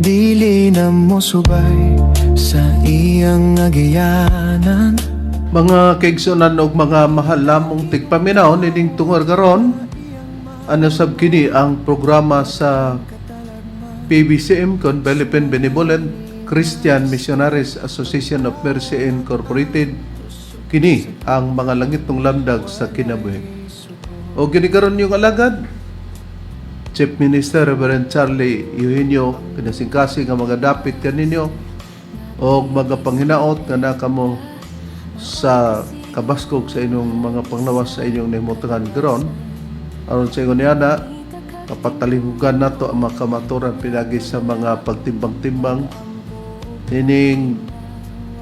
Dili na mo subay sa iyang agianan. Mga kaigsunan og mga mahal namong tigpaminaw nining tungod karon, ano sab kini ang programa sa PBCM kon Philippine Benevolent Christian Missionaries Association of Mercy Incorporated. Kini ang mga langitnong lamdag sa kinabuhi. O kini karon yung alagad, Chief Minister Reverend Charlie Eugenio, kinasingkasing nga mga dapit kaninyo og mga panghinaot nga nakamo sa kabaskog sa inyong mga panglawas sa inyong nahimutangan karon. Aron sa ingon niana, kapatalinghugan nato ang mga kamaturan pinagi sa mga pagtimbang-timbang ining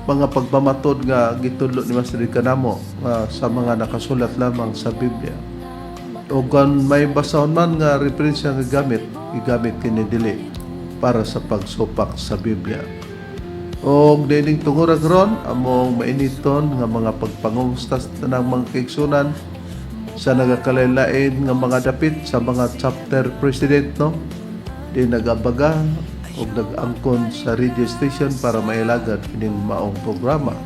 mga pagpamatod nga gitudlo ni Master kanamo nga sa mga nakasulat lamang sa Biblia. O kung may basahon man nga referensya nga gamit, gigamit kini dili para sa pagsupak sa Biblia. O dining tungura karon, among mainiton nga mga pagpangumusta sa tanang mga kaigsunan sa nagakalain nga mga dapit sa mga chapter president, no, di nagabaga og nag-angkon sa radio station para mailagad kining maong programa.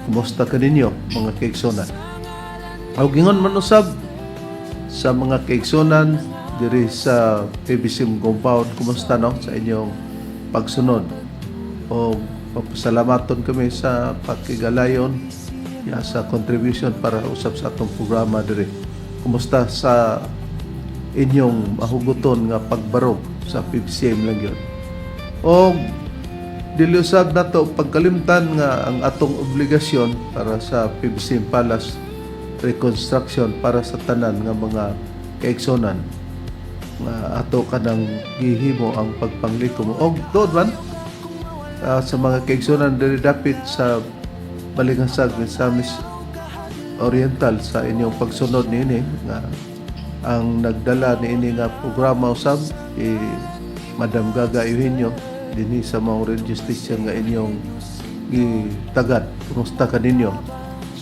Kumusta kaninyo, mga kaigsunan? Og ingon man usab sa mga kaigsunan diri sa PBCM compound, kumusta, no, sa inyong pagsunod? O papasalamaton kami sa pakigalayon ya sa contribution para usab sa atong programa diri. Kumusta sa inyong mahuguton nga pagbarog sa PBCM lang yun? O dili usab nato pagkalimtan nga ang atong obligasyon para sa PBCM Palace reconstruction para sa tanan nga mga kaigsunan nga ato kanang gihimo ang pagpanglikom. Og doon man sa mga kaigsunan diri dapit sa Balingasag, Misamis Oriental, sa inyong pagsunod niini nga ang nagdala niini nga programa usab i Madam Gaga Eugenio dinhi sa mga radio station nga inyong gitagad. Kumusta kaninyo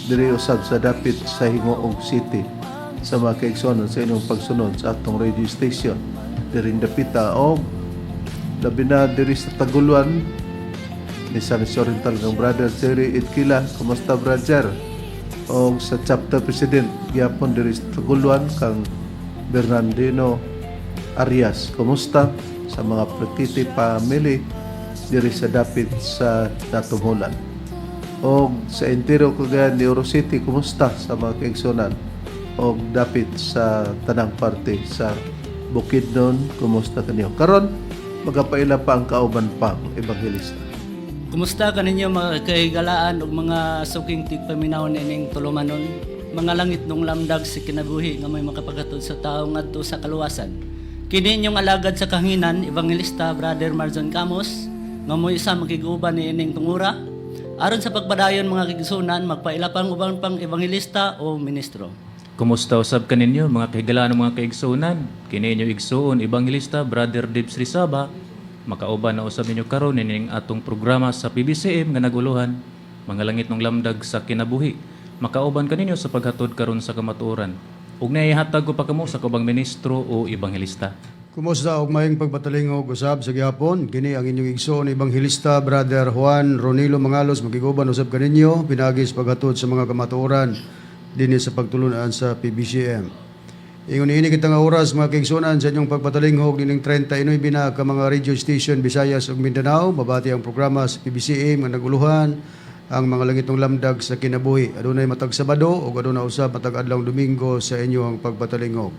diri usab sa dapit sa Gingoog City sa mga kaigsuonan sa inyong pagsunod sa atong radio station diri dapita, og labi na diri sa Taguluan, Misamis Oriental, kang Brother Jerry Itkila? Kumusta, brother? Og sa chapter president gyapon diri sa Taguluan, kang Bernardino Arias, kumusta sa mga Pratiti family diri sa dapit sa Natumhulan? Og sa entero Cagayan de Oro City, kumusta sa mga kaigsunan? Og dapit sa tanang parte sa Bukidnon, kumusta kanyo? Karon magapaila pa ang kauban pang ebanghelista. Kumusta kaninyo, mga kahigalaan ug mga suking tigpaminaw nining tulumanon? Mga langitnong lamdag sa kinabuhi nga may makapaghatod sa tao ngadto sa kaluwasan. Kini inyong alagad sa kahanginan, Evangelista Brother Marzon Camos, nga mo'y isa makig-uban niining tungura. Aron sa pagpadayon, mga kaigsunan, magpaila pang uban pang evangelista o ministro. Kumusta usab kaninyo, mga kahigalaan, mga kaigsuonan? Kini inyo igsuon, Evangelista Brother Dibs Rizaba, makauban na usab ninyo karon nining atong programa sa PBCM nga naguluhan Mga Langitnong Lamdag sa Kinabuhi. Makauban kaninyo sa paghatod karon sa kamatuoran. Ug naihatag ko pa kamo sa kubang ministro o ebanghelista. Kumusta og maayong pagpatalingog usab sa gihapon. Kini ang inyong igsoon, Ebanghelista Brother Juan Ronilo Mangalos, makiguban usab kaninyo pinaagi sa paghatod sa mga kamatuoran dinhi sa pagtulunan sa PBCM. Ingon ini kita nga oras, mga kaigsuonan, sa inyong pagpatalingog nining 39 na ka mga radio station Visayas ug Mindanao, mabati ang programa sa PBCM nga naguluhan ang Mga Langitnong Lamdag sa Kinabuhi. Adunay matag Sabado ug aduna usab matag adlaw Domingo sa inyong pagpatalingog.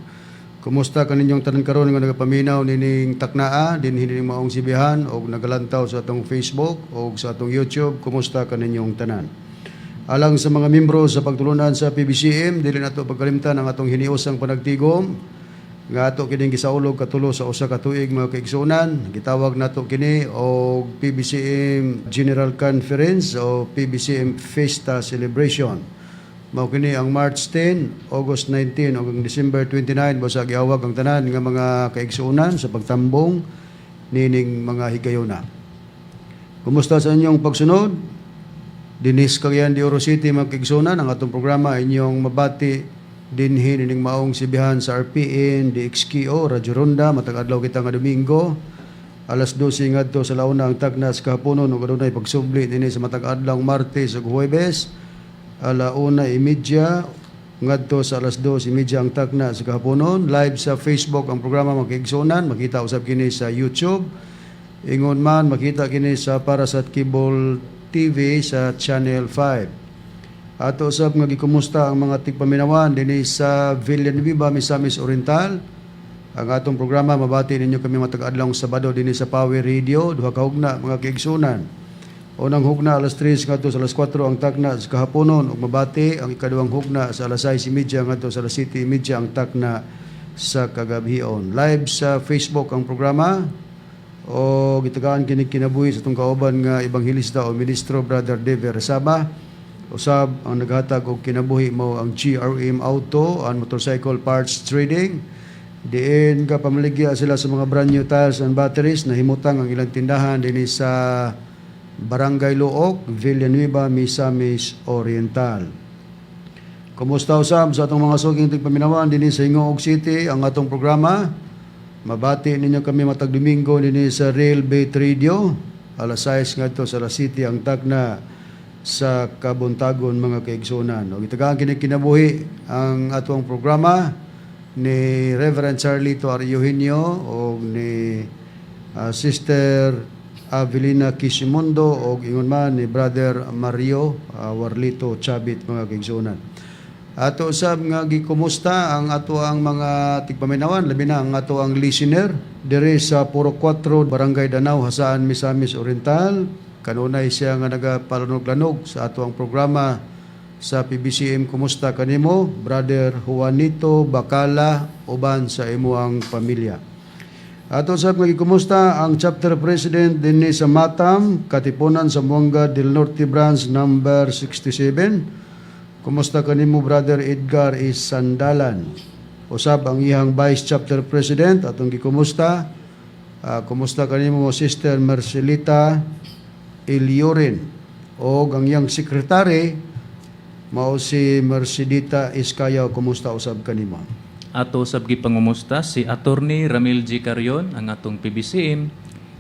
Kumusta kaninyong tanan karon nga nagapaminaw nining taknaa dinhi nining maong sibihan og nagalantaw sa atong Facebook og sa atong YouTube? Kumusta kaninyong tanan? Alang sa mga membro sa pagtulunan sa PBCM, dili nato pagkalimtan ang atong hiniusang panagtigom nga ato kining gisaulog katulo sa usa ka tuig, mga kaigsuonan. Gitawag nato kini og PBCM General Conference o PBCM Fiesta Celebration. Mao kini ang March 10, August 19 ug ang December 29. Basta giawag ang tanan nga mga kaigsuonan sa pagtambong nining mga higayona. Kumusta sa inyong pagsunod? Dinhi sa Cagayan de Oro City, mga kaigsuonan, ang atong programa inyong mabati dinhi nining maong sibihan sa RPN, DXKO, Radyo Ronda, matag adlaw kita nga Domingo. Alas 12 ngadto sa 1 ang takna sa kahaponon ug adunay pagsubli dinhi sa matag adlaw, Martes ug Huwebes, 1:30 ngadto sa 2:30 ang takna sa kahaponon. Live sa Facebook ang programa, mga kaigsuonan. Makita usab kini sa YouTube. Ingon man makita kini sa Parasat Cable TV sa Channel 5. Ato usab nga gikumusta ang mga tigpaminawan dinhi sa Villanueva, Misamis Oriental. Ang atong programa, mabati ninyo kami matag adlaw Sabado dinhi sa Power Radio, duha ka hugna, mga kaigsuonan. Unang hugna, alas 3 ngadto sa alas 4 ang takna sa kahaponon ug mabati ang ikaduhang hugna sa alas 6:30 ngadto sa alas 7:30 ang takna sa kagabhion. Live sa Facebook ang programa o gitagaan kini kinabuhi sa atong kauban nga ebanghelista o ministro, Brother Dave Resaba. Usab ang naghatag og kinabuhi mao ang GRM Auto and Motorcycle Parts Trading. Diin ka pamaligya sila sa mga brand new tires and batteries. Nahimutang ang ilang tindahan dinhi sa Barangay Looc, Villanueva, Misamis Oriental. Kumusta usab sa atong mga suking tigpaminawan dinhi sa Gingoog City ang atong programa. Mabati ninyo kami matag Domingo dinhi sa Real Bait Radio. Alas 6 ngadto sa alas 7 ang takna sa kabuntagon, mga kaigsunan. Og itagaan kini kinabuhi ang atong programa ni Reverend Charlito R. Eugenio o ni Sister Avelina Quisimondo o ingon man ni Brother Mario Warlito Chabit, mga kaigsunan. Ato usab nga gikumusta ang ato ang mga tigpaminawan, labi na ang ato ang listener diri sa Puro 4, Barangay Danau, Jasaan, Misamis Oriental. Kanunay siya nga nagapalunog-lanog sa ato ang programa sa PBCM. Kumusta kanimo, Brother Juanito Bacala, uban sa imuang pamilya. Ato sab nga gikumusta ang chapter president dinhi sa Matam, Katipunan, Zamboanga del Norte Branch number 67. Kumusta kanimo, Brother Edgar Isandalan? Usab ang iyang vice chapter president atong gikumusta. Kumusta kanimo, Sister Marcelita Eliorin? O ang iyang secretary mao si Mercedita Iskayaw. Kumusta usab kanimo? Ato sab gipangumusta si Attorney Ramil G. Carion, ang atong PBCM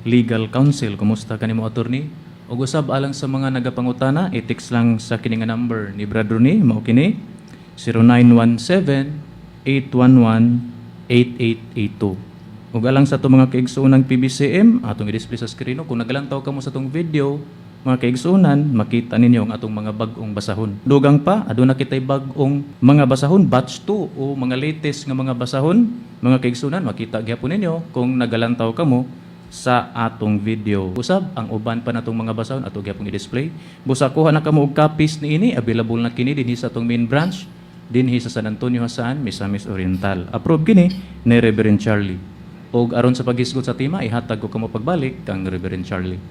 Legal Counsel. Kumusta kanimo, Attorney? Ug usab alang sa mga nagapangutana, i-text lang sa kini nga number ni Brad Rooney, mao kini 0917-811-8882. Ug alang sa atong mga kaigsuonan PBCM, atong i-display sa screen, no? Kung nagalantaw kamo sa atong video, mga kaigsuonan, makita ninyo ang atong mga bag-ong basahon. Dugang pa, aduna kitay bag-ong mga basahon, batch 2 o mga latest nga mga basahon, mga kaigsuonan, makita gyapon ninyo kung nagalantaw kamo sa atong video. Usab ang uban pa natong mga basahon ato gyapon i-display. Busa kuha na kamo og copies niini, available na kini dinhi sa atong main branch dinhi sa San Antonio, Jasaan, Misamis Oriental. Approve kini ni Reverend Charlie. Og aron sa paghisgot sa tema, ihatag ko kamo pagbalik kang Reverend Charlie.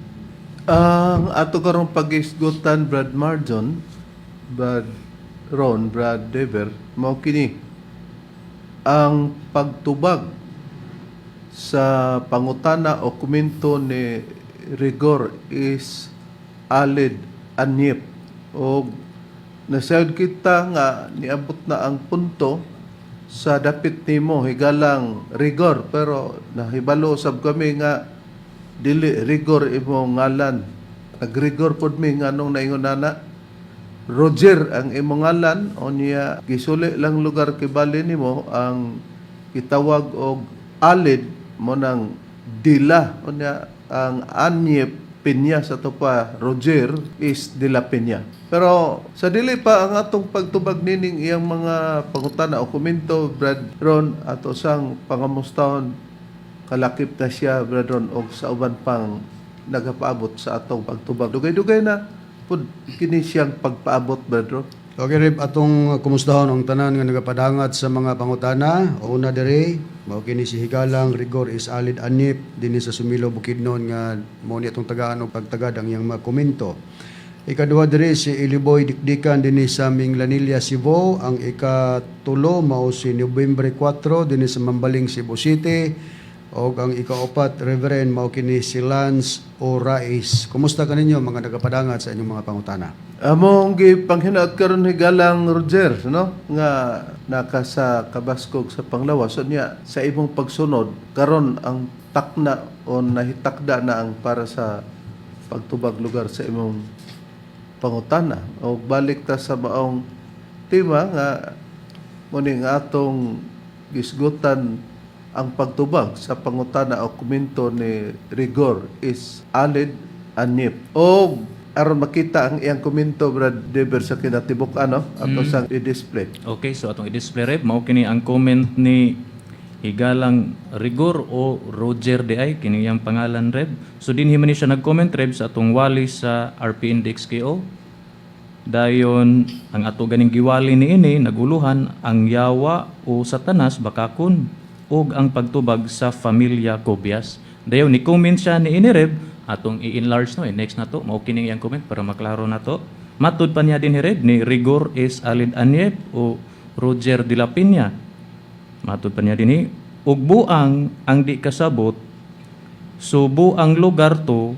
Ang ato karong paghisgutan, Brad Marjon, Brad Ron, Brad Dever, mao kini ang pagtubag sa pangutana o komento ni Rigor is Aled Anyep. O nasayod kita nga niabot na ang punto sa dapit nimo, higalang Rigor, pero nahibalo sab kami nga dili Rigor imong ngalan. Nagrigor pod mi nganong naingon nana Roger ang imong ngalan. Unya gisuli lang lugar kibali nimo ang gitawag og Alid mo nang Dila. Unya ang Anyep Pinya sa to pa Roger is Dila Pinya. Pero sa dili pa ang atong pagtubag nining iyang mga pangutana o komento, Brad Ron, ato sang pangamustahon kalakip na siya, Brad Ron, og sa uban pang nagapaabot sa atong pagtubag. Dugay-dugay na pud kini siyang pagpaabot, Brad Ron. Okay, Rip, atong kumustahon ang tanan nga nagapadangat sa mga pangutana. Una diri, mao kini si Higalang Rigor is Alid Anip dinhi sa Sumilo, Bukidnon, nga mao ni atong tagaan og pagtagad ang iyang mga komento. Ikaduha diri si Iliboy Dikdikan dinhi sa Minglanilla, Cebu. Ang ikatulo mao si Nobyembre 4 dinhi sa Mambaling, Cebu City. Og ang ikaapat, Reverend, mao kini si Lance Orais. Kumusta kaninyo mga nagapadangat sa inyong mga pangutana? Among gipanghinaot karon, higalang Roger, no, nga naka sa kabaskog sa panglawas. Unya sa imong pagsunod karon ang takna o nahitakda na ang para sa pagtubag lugar sa imong pangutana. O balik ta sa maong tema nga muning atong gisgutan ang pagtubag sa pangutana o komento ni Rigor is Alid Anyip. O aron makita ang iyang komento, Brad Dever, sa kinatibuk ano ato sang i-display. Okay, so atong i-display, Reb, mao kini ang comment ni Higalang Rigor o Roger di ay kini iyang pangalan, Reb. So dinhi man ni siya nag-comment, Reb, sa atong wali sa RP Index KO. Dayon ang ato ganing giwali niini naguluhan ang yawa o Satanas bakakon ug ang pagtubag sa familia Cobias. Dayon ni comment siya niini, Reb, atong i-enlarge no, next na to mao kini iyang comment para maklaro na to. Matud pa niya din Reb ni Rigor is Alid Anyep o Roger de la Peña. Matud pa niya dinhi ug buang ang di kasabot, subo ang lugar to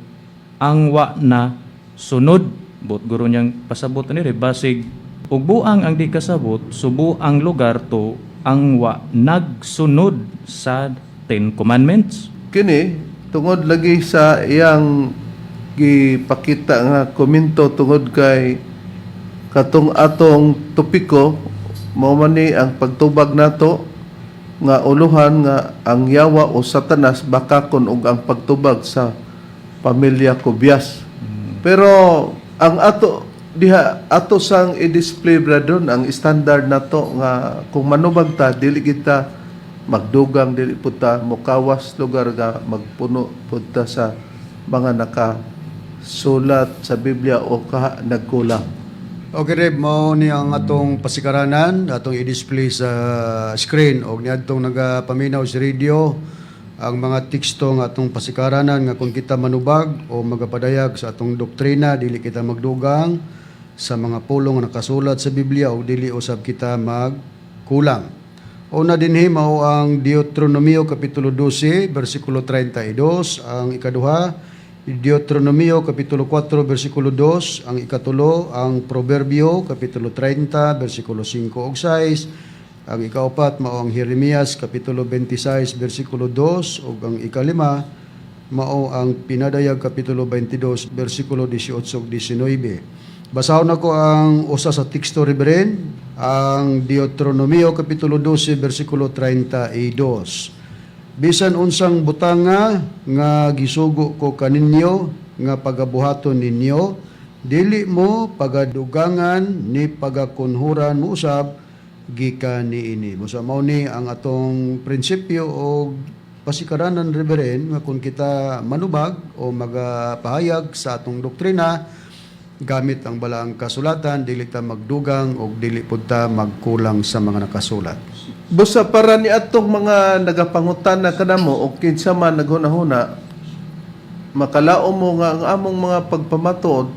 ang wa na sunod. Bot guro niyang pasabot ni Reb, basig ug buang ang di kasabot, subo ang lugar to ang wa nagsunod sa Ten Commandments. Kini tungod lagi sa iyang gipakita nga komento tungod kay katong atong topiko mao man ni ang pagtubag nato nga uluhan nga ang yawa o Satanas bakakon og ang pagtubag sa pamilya Cobias. Pero ang ato diha ato sang i-display, bradon, ang standard nato nga kung manubag ta dili kita magdugang, dili pud ta mokawas lugar nga magpuno pud ta sa mga nakasulat sa Biblia o ka nagkulang. Okay, Reb, mao ni ang atong pasikaranan, atong i-display sa screen og niadtong nagapaminaw sa radio ang mga teksto nga atong pasikaranan nga kung kita manubag o magapadayag sa atong doktrina, dili kita magdugang sa mga pulong nga nakasulat sa Biblia o dili usab kita magkulang. Una dinhi mao ang Deuteronomio kapitulo 12 bersikulo 32, ang ikaduha Deuteronomio kapitulo 4 bersikulo 2, ang ikatulo ang Proverbio kapitulo 30 bersikulo 5 ug 6, ang ikaupat mao ang Jeremias kapitulo 26 bersikulo 2 ug ang ikalima mao ang Pinadayag kapitulo 22 bersikulo 18 ug 19. Basahon nako ang usa sa teksto, Reverend, ang Deuteronomio kapitulo 12 bersikulo 32. Bisan unsang butanga nga gisugo ko kaninyo nga pagabuhaton ninyo, dili mo pagadugangan ni pagakunhuran mo usab gikan niini. Busa mao ni ang atong prinsipyo o pasikaranan, Reverend, nga kung kita manubag o magapahayag sa atong doktrina gamit ang balaang kasulatan, dili ta magdugang o dili pud ta magkulang sa mga nakasulat. Busa para ni atong mga nagapangutana kanamo o kinsa man naghunahuna, makalao mo nga ang among mga pagpamatuod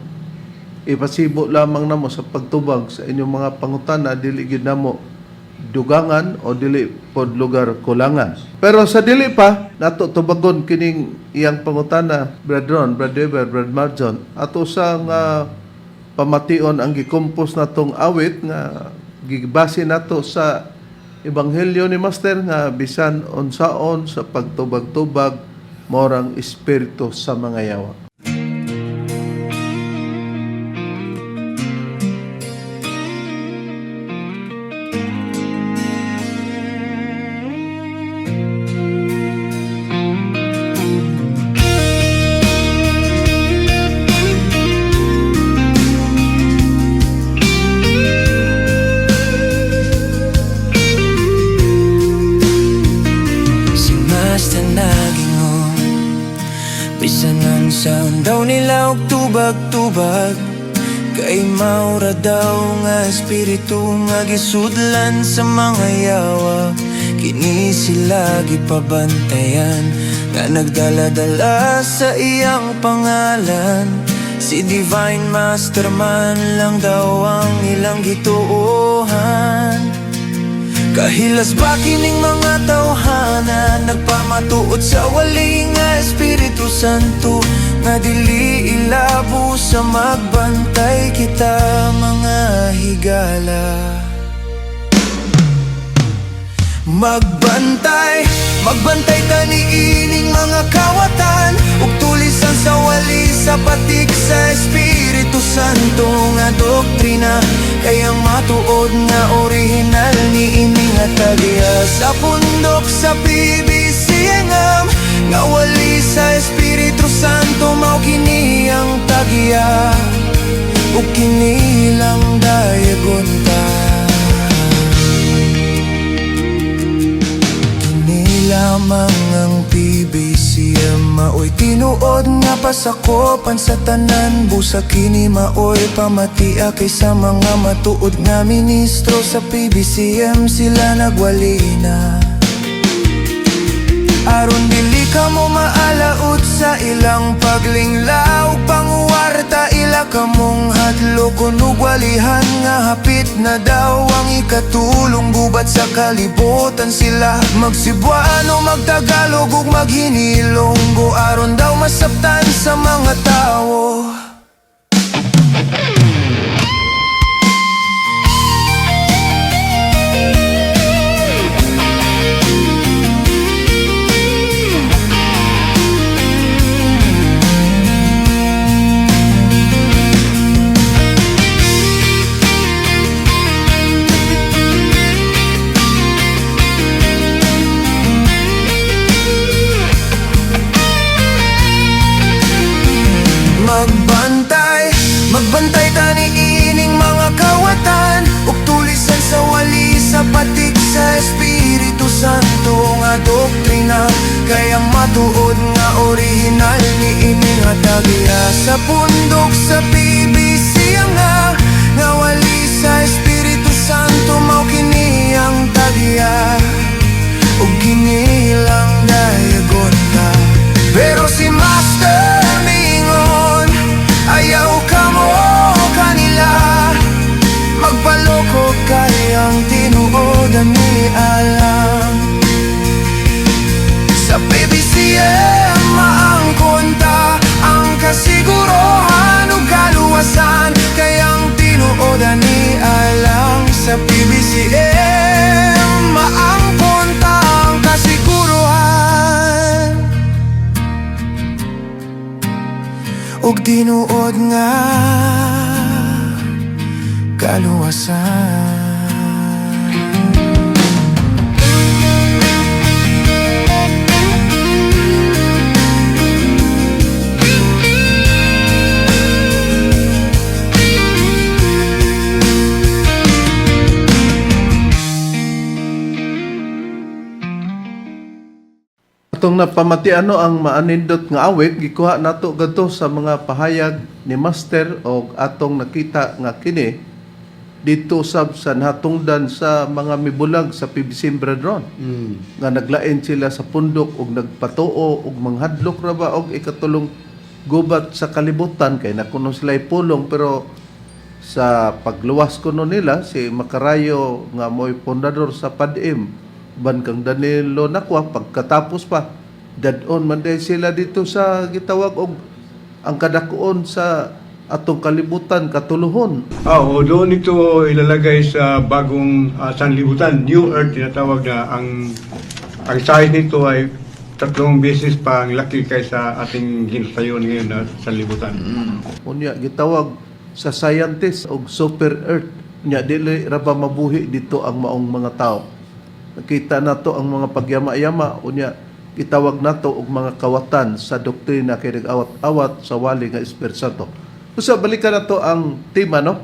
ipasibo lamang namo sa pagtubag sa inyong mga pangutana, dili gid namo dugangan o dili pod lugar kulangan. Pero sa dili pa nato tubagon kining iyang pangutana, Brad Ron, Brad Weber, Brad Marjon, ato sang pamation ang gikompos natong awit nga gibase nato sa Ebanghelyo ni Master nga bisan unsaon sa pagtubag-tubag morang espiritu sa mga yawa. Si Master nagingon, bisan unsaon daw nila og tubag-tubag, kay maura daw nga espiritu nga gisudlan sa mga yawa. Kini sila gipabantayan nga nagdala-dala sa iyang pangalan. Si Divine Master man lang daw ang ilang gituohan. Kahilas ba kining mga tawhana nagpamatuod sa wali nga Espiritu Santo nga dili ilabo sa magbantay kita mga higala. Magbantay, magbantay ta niining mga kawatan ug tulisan sa wali sa patik sa Espiritu Santo nga doktrina, kay ang matuod nga orihinal ni ini nga tagya sa pundok sa PBCM nga wali sa Espiritu Santo, mao kini ang tagya ug kini lang dayagon ta. Kini lamang ang PBCM maoy tinuod nga pasakopan sa tanan. Busa kini maoy pamatia kaysa mga matuod nga ministro sa PBCM sila nagwali na, aron dili ka mo maalaot sa ilang paglinglaw, panguwarta. Ila kamong hadlokon ug walihan nga hapit na daw ang ikatulong gubat sa kalibutan. Sila magsibuano, magtagalog ug maghinilonggo aron daw masabtan sa mga tawo. Magbantay, magbantay ta niining mga kawatan ug tulisan sa wali sa patik sa Espiritu Santo nga doktrina, kay ang matuod nga orihinal ni ini nga tagya sa pundok sa PBC ang nga wali sa Espiritu Santo, mao kini ang tagya ug kini lang dayagon ta. Pero si Master mingon, ayaw kamo kanila magpaloko, kay ang tinuod ni alam sa PBCM maangkon ta ang kasigurohan ug kaluwasan, kay ang tinuod ni alang sa PBCM maangkon ta ang kasigurohan ug tinuod nga kaluwasan. Atong napamati ano ang maanindot nga awit, gikuha nato gadto sa mga pahayag ni Master og atong nakita nga kini dito sab sa natungdan sa mga mibulag sa PBC Brethren nga naglain sila sa pundok og nagpatuo og manghadlok ra ba og ikatulong gubat sa kalibutan, kay nakuno sila pulong. Pero sa pagluwas kuno nila si Makarayo nga mo'y pundador sa PADM ban kang Danilo Nakwa, pagkatapos pa dadon man day sila dito sa gitawag og ang kadakuon sa atong kalibutan, katuluhon. Oo, doon ito ilalagay sa bagong sanlibutan, New Earth tinatawag na ang size nito ay 3 beses pa ang laki kaysa ating ginatayon ngayon na sanlibutan. Unya gitawag sa scientist og super earth. Unya dili ra ba mabuhi dito ang maong mga tao? Nakita nato ang mga pagyama-yama. Unya gitawag nato og mga kawatan sa doktrina kay nag-awat-awat sa wali nga Espiritu Santo. Usa, balikan nato ang tema, no?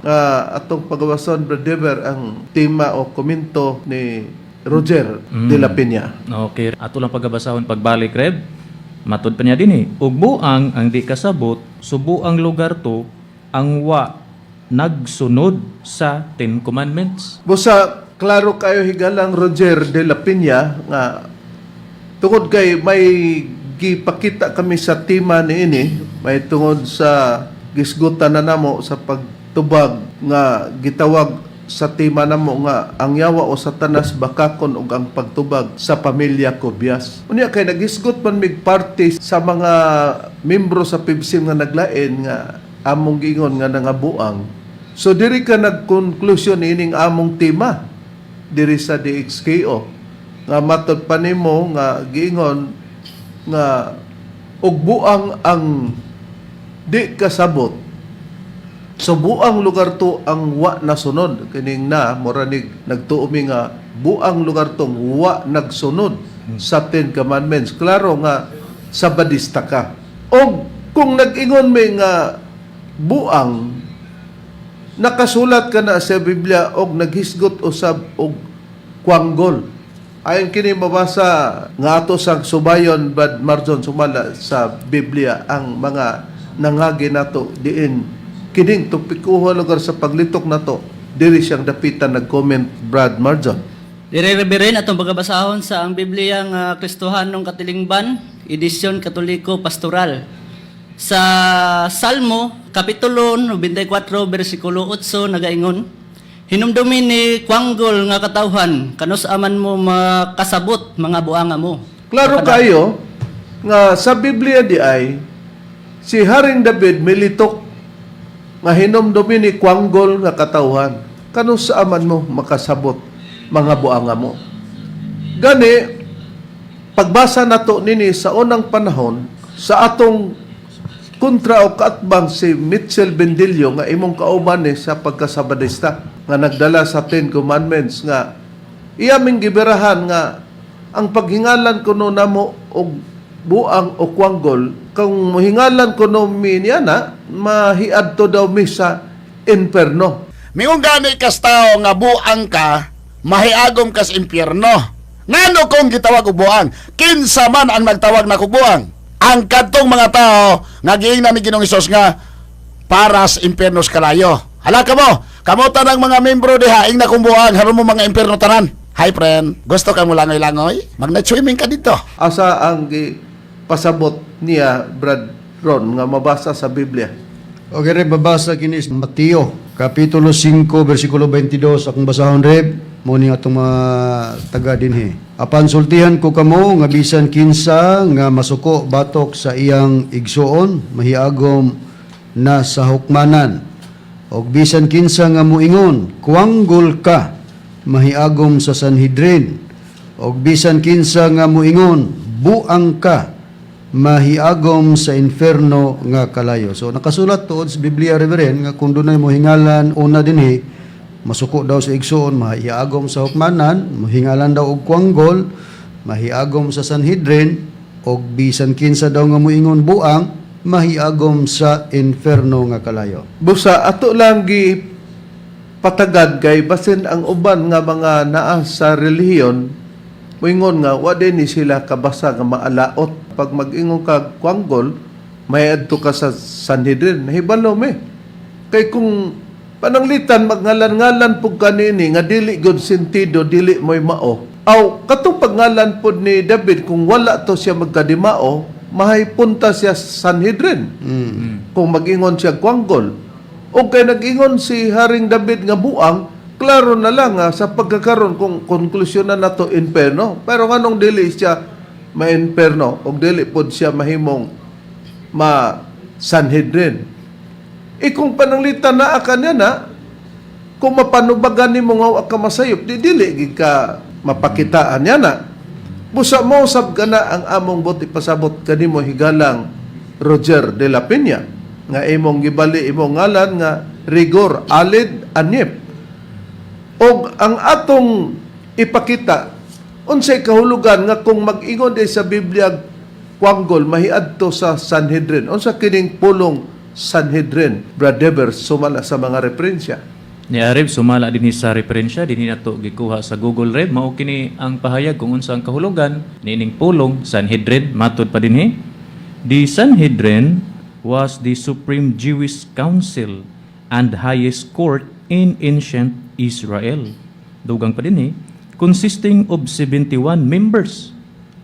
Atong pagawason, Brother Dever, ang tema o komento ni Roger de la Peña. Okay, ato lang pagabasahon pagbalik, Reb. Matud pa niya din eh. Ug buang ang di kasabot, subo ang lugar to ang wa nagsunod sa Ten Commandments. Busa klaro kayo higalang Roger de la Peña nga tungod kay may gipakita kami sa tema niini, may tungod sa gisgutan na namo sa pagtubag nga gitawag sa tema namo nga ang yawa o Satanas bakakon og ang pagtubag sa pamilya Cobias. Unya kay nagisgot man mig party sa mga membro sa PBC nga naglain nga among giingon nga nangabuang. So diri ka nagkonklusyon ining among tema diri sa DXKO Nga matod pa nimo nga giingon nga og buang ang di kasabot. So buang lugar to ang wa nasunod, kining na mura nig nagtuo mi nga buang lugar tong wa nagsunod sa Ten Commandments. Klaro nga sabadista ka. Og kung nag-ingon mi nga buang, nakasulat ka na sa Biblia og naghisgot usab og kwanggol. Ayon kini mabasa nga ato sang subayon, Brad Marjon, sumala sa Biblia ang mga nangagi nato diin kining topikuho lugar sa paglitok nato diri siyang dapitan nag-comment, Brad Marjon. Dire, Reverend, atong pagabasahon sa ang Biblia nga Kristohanong Katilingban, edisyon Katoliko Pastoral. Sa Salmo, Kapitulo 94, versikulo 8, nagaingon, "Hinumdumin ni Kwanggol nga katawhan, kanus aman mo makasabot mga buanga mo." Klaro kayo nga sa Biblia di ay si Haring David militok nga hinumdumin ni kwanggol nga katawhan, kanus aman mo makasabot mga buanga mo. Gani pagbasa nato nini sa unang panahon sa atong kontra o kaatbang si Mitchell Bendillo nga imong kauban ni sa pagkasabadista nga nagdala sa Ten Commandments nga iya ming giberahan nga ang paghingalan kuno namo og buang o kwanggol, kung mohingalan kuno mi niya na mahiadto daw mi sa imperno. Mingon gani kas tao nga buang ka, mahiagom kas impyerno. Ngano kung gitawag og buang? Kinsa man ang nagtawag na kog buang? Ang kadtong mga tao nga giingnan ni Ginoong Hesus nga para sa impyerno sa kalayo. Hala ka mo, kamo tanang mga membro diha ingna kong buang, haron mo mga impyerno tanan. Hi friend, gusto ka mo langoy-langoy? Mag-night swimming ka dito. Asa ang pasabot niya, Brad Ron, nga mabasa sa Biblia? Okay, Reb, babasa kini sa Mateo, Kapitulo 5, versikulo 22. Akong basahon, Reb, mo ni atong mga taga dinhi. "Apan sultihan ko kamo nga bisan kinsa nga masuko batok sa iyang igsuon, mahiagom na sa hukmanan. Og bisan kinsa nga moingon, 'Kuwanggol ka,' mahiagom sa Sanhedrin. Og bisan kinsa nga moingon, 'Buang ka,' mahiagom sa inferno nga kalayo." So nakasulat tuod sa Biblia, Reverend, nga kung dunay mohingalan una dinhi, masuko daw sa igsuon, mahiagom sa hukmanan, mohingalan daw og kwanggol, mahiagom sa Sanhedrin, og bisan kinsa daw nga moingon buang, mahiagom sa inferno nga kalayo. Busa ato lang gi patagad kay basin ang uban nga mga naa sa relihiyon moingon nga wa din ni sila kabasa nga maalaot. Pag mag-ingon ka kwanggol, may adto ka sa Sanhedrin. Nahibalo me kay kung pananglitan magngalan-ngalan pug kanini nga dili gud sentido, dili mo'y mao aw katong pagngalan pod ni David, kung wala to siya magkadimao, mahay punta siya sa Sanhedrin kung mag-ingon siya kwanggol. O kay nag-ingon si Haring David nga buang, klaro na lang nga sa pagkakaroon kung konklusyon na nato, inferno. Pero nganong dili siya ma-inferno o dili pod siya mahimong ma Sanhedrin? E kung pananglitan na kanya na, kung mapanubagan nimo nga wa ka masayop, di dili gid ka mapakitaan niya na. Busa mo sab ka na ang among buot ipasabot kanimo, higalang Roger de la Peña, nga imong gibali imong ngalan nga Rigor Alid Anip. Og ang atong ipakita unsay kahulugan nga kung mag-ingon di sa Biblia kwanggol, mahiadto sa Sanhedrin. Unsa kining pulong Sanhedrin, Brad Dever, sumala sa mga referensya? Ni Areb, sumala dinhi sa referensya dinhi nato gikuha sa Google, Reb. Mao kini ang pahayag kung unsa ang kahulugan niining pulong Sanhedrin. Matud pa dinhi, the Sanhedrin was the supreme Jewish council and highest court in ancient Israel. Dugang pa dinhi, consisting of 71 members.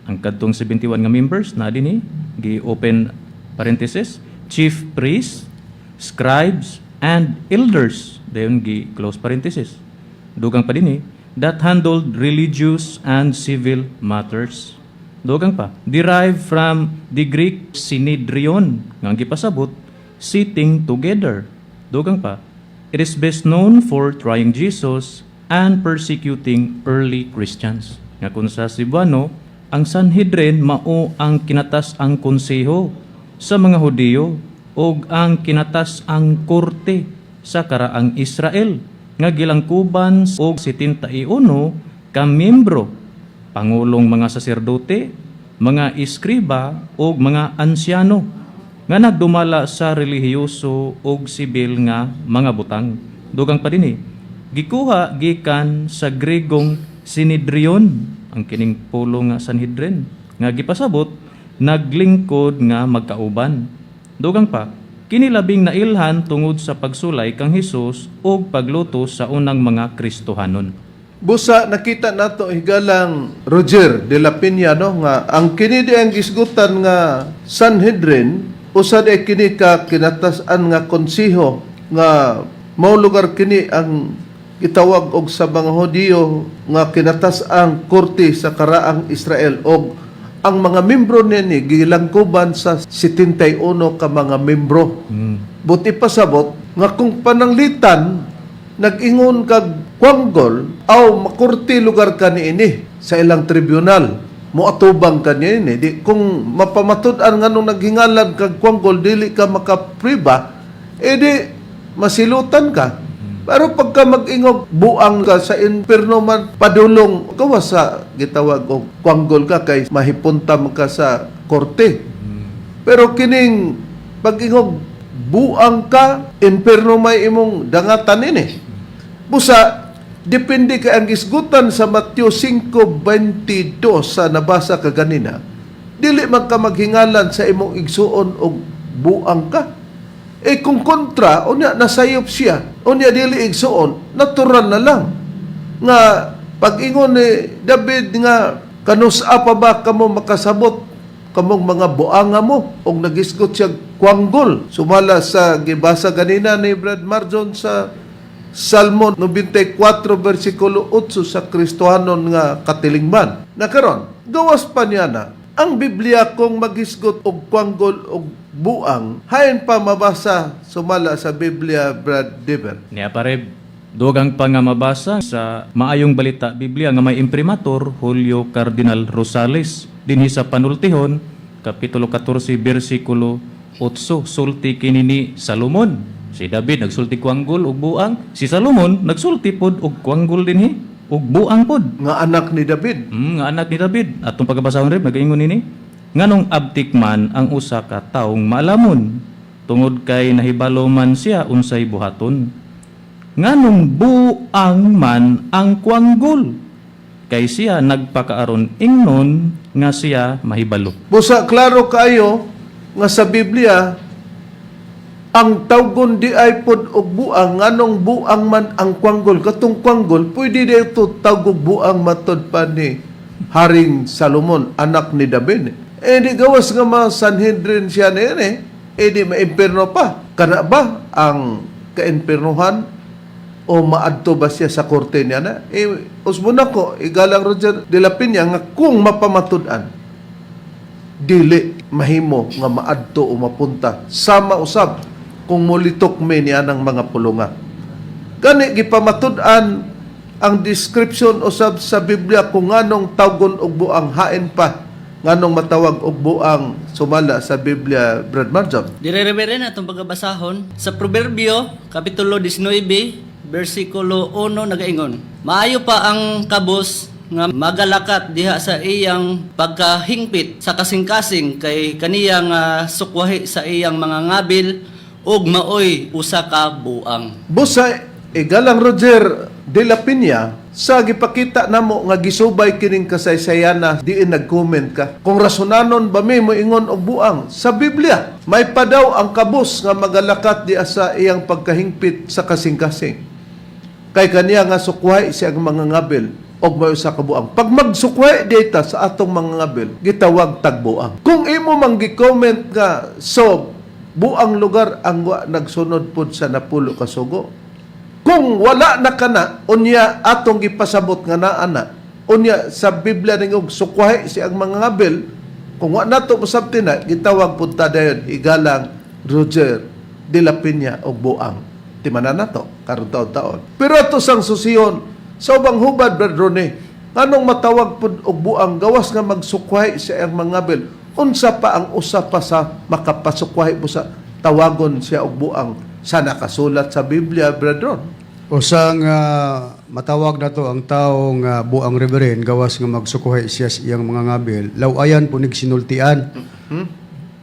Ang kadtong 71 nga members na dinhi gi open parenthesis chief priests, scribes and elders, dayon gi close parenthesis. Dugang pa dinhi, that handled religious and civil matters. Dugang pa, derived from the Greek synedrion nga ang gipasabot sitting together. Dugang pa, it is best known for trying Jesus and persecuting early Christians. Nga kun sa Cebuano, ang Sanhedrin mao ang kinatas-ang konseho sa mga Hudiyo ug ang kinatas-ang korte sa karaang Israel nga gilangkuban og 71 ka miyembro, pangulong mga saserdote, mga eskriba ug mga ansyano nga nagdumala sa relihiyoso ug sibil nga mga butang. Dugang pa dinhi, gikuha gikan sa Gregong Sinedrion ang kining pulong nga Sanhedrin nga gipasabot naglingkod nga magkauban. Dugang pa, kini labing nailhan tungod sa pagsulay kang Hesus ug paglutos sa unang mga Kristohanon. Busa nakita nato, higalang Roger de la Peña, no, nga ang kini di ang gisgutan nga Sanhedrin, usa di kini ka kinatas-an nga konseho nga mao lugar kini ang gitawag og sa mga Hudiyo nga kinatas-ang korte sa karaang Israel, og ang mga membro niini gilangkuban sa 71 ka mga membro. Buti pasabot nga kung pananglitan nag-ingon kag kwanggol aw makurti lugar ka niini sa ilang tribunal, moatubang ka niini, di kung mapamatud-an nga nung naghingalan kag kwanggol dili ka makapriba, edi masilutan ka. Pero pagka mag-ingog buang ka, sa impierno man padulong, gawas sa gitawag og kwanggol ka kay mahipunta man ka sa korte. Pero kining pag-ingog buang ka, impierno may imong dangatan ini. Busa, depende kay ang gisgutan sa Mateo 5:22 sa nabasa ka ganina. Dili man ka maghingalan sa imong igsuon og buang ka. Eh kung kontra, unya nasayop siya, unya dili igsuon, natural na lang nga pag-ingon ni David nga kanusa pa ba kamo makasabot, kamong mga buanga mo, og nagisgot siya kwanggol sumala sa gibasa ganina ni Brad Marjon sa Salmo 94 versikulo 8 sa Kristohanon nga katilingban. Na karon, gawas pa niya na ang Biblia kung magisgot og kwanggol og buang, hain pa mabasa sumala sa Biblia, Brad Dever? Niya pareb, dugang pa nga mabasa sa Maayong Balita Biblia nga may imprimatur Julio Cardinal Rosales dinhi sa Panultihon kapitulo 14 bersikulo 8, sulti kini ni Salomon. Si David nagsulti kwanggol ug buang, si Salomon nagsulti pod og kwanggol dinhi ug buang pod. Nga anak ni David. Nga anak ni David. Atong pagkabasahon rin, nagaingon nini. Nganong abtik man ang usa ka taong maalamon, tungod kay nahibalo man siya unsay buhaton. Nganong buang man ang kwanggol, kay siya nagpakaaron ingnon nga siya mahibalo. Busa klaro kaayo nga sa Biblia ang tawgon di ay pod og buang, nganong buang man ang kwanggol, katong kwanggol pwede dito tawgog buang matod pa ni Haring Salomon, anak ni David. Eh di gawas nga mga Sanhedrin siya niyan eh, eh di maimpirno pa kana ba ang kaimpernohan o maadto ba siya sa korte niya na eh? Usbon ako, igalang Roger de la Peña, nga kung mapamatud-an dili mahimo nga maadto o mapunta, sama usab kung mulitok mi niya ng mga pulunga. Gani gipamatud-an ang description usab sa Biblia kung nganong tawgon og buang, hain pa nganong matawag og buang sumala sa Biblia, Brad Marjam? Dire, Reverend, atong pagabasahon sa Proverbio kapitulo 19 bersikulo 1, nagaingon: "Maayo pa ang kabos nga magalakat diha sa iyang pagkahingpit sa kasing-kasing kay kaniya nga sukwahi sa iyang mga ngabil ug maoy usa ka buang." Busa, igalang Roger de la Peña, sa gipakita namo nga gisubay kining kasaysayana, diin nag-comment ka. Kung rasonanon ba mi moingon og buang sa Biblia, may pa daw ang kabos nga magalakat di sa iyang pagkahingpit sa kasing-kasing kay kaniya nga sukwahi siyang mga ngabil og may usa ka buang. Pag magsukwahi data sa atong mga ngabil, gitawag tagbuang. Kung imo mang gi-comment nga so buang lugar ang wa nagsunod pod sa napulo ka sugo. Kung wala na kana, unya atong gipasabot nga naa na. Unya sa Biblia ningog sukwahi siyang mga ngabil, kung wa nato masabti na, gitawag pud ta dayon, igalang Roger de la Peña, og buang. Timanan nato karon taon-taon. Pero ato sang susiyon sa ubang hubad, Brad Rone, Nganong matawag pud og buang gawas nga magsukwahi sa iyang mga ngabil? Unsa pa ang usa pa sa makapasukwahi mo sa tawagon siya og buang sa nakasulat sa Biblia, brethren? Usa nga matawag nato ang tao nga buang, Reverend, gawas nga magsukuhay siya sa iyang mga ngabil, lawayan po nig sinultian.